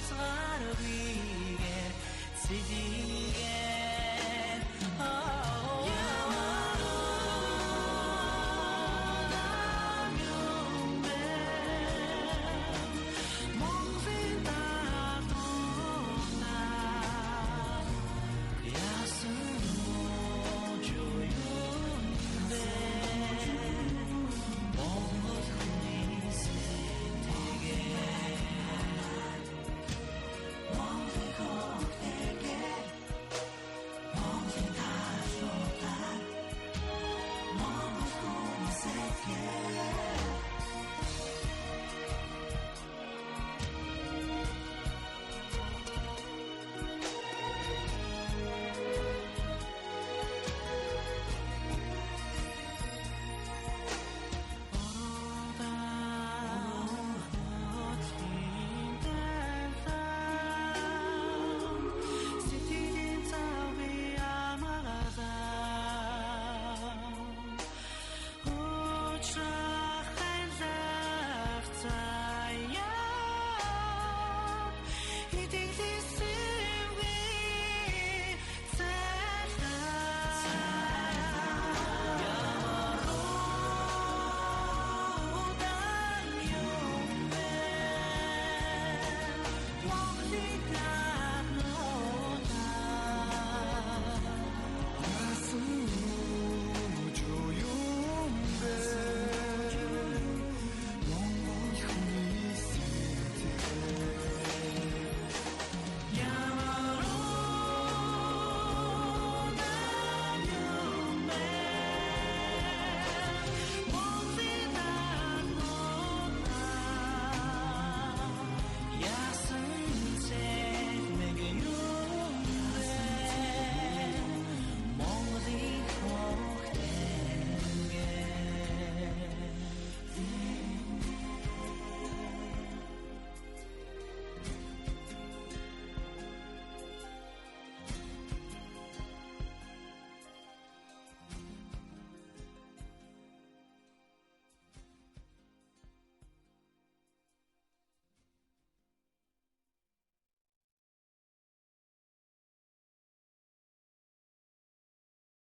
Хязгааргүйгээр цэдийгээр.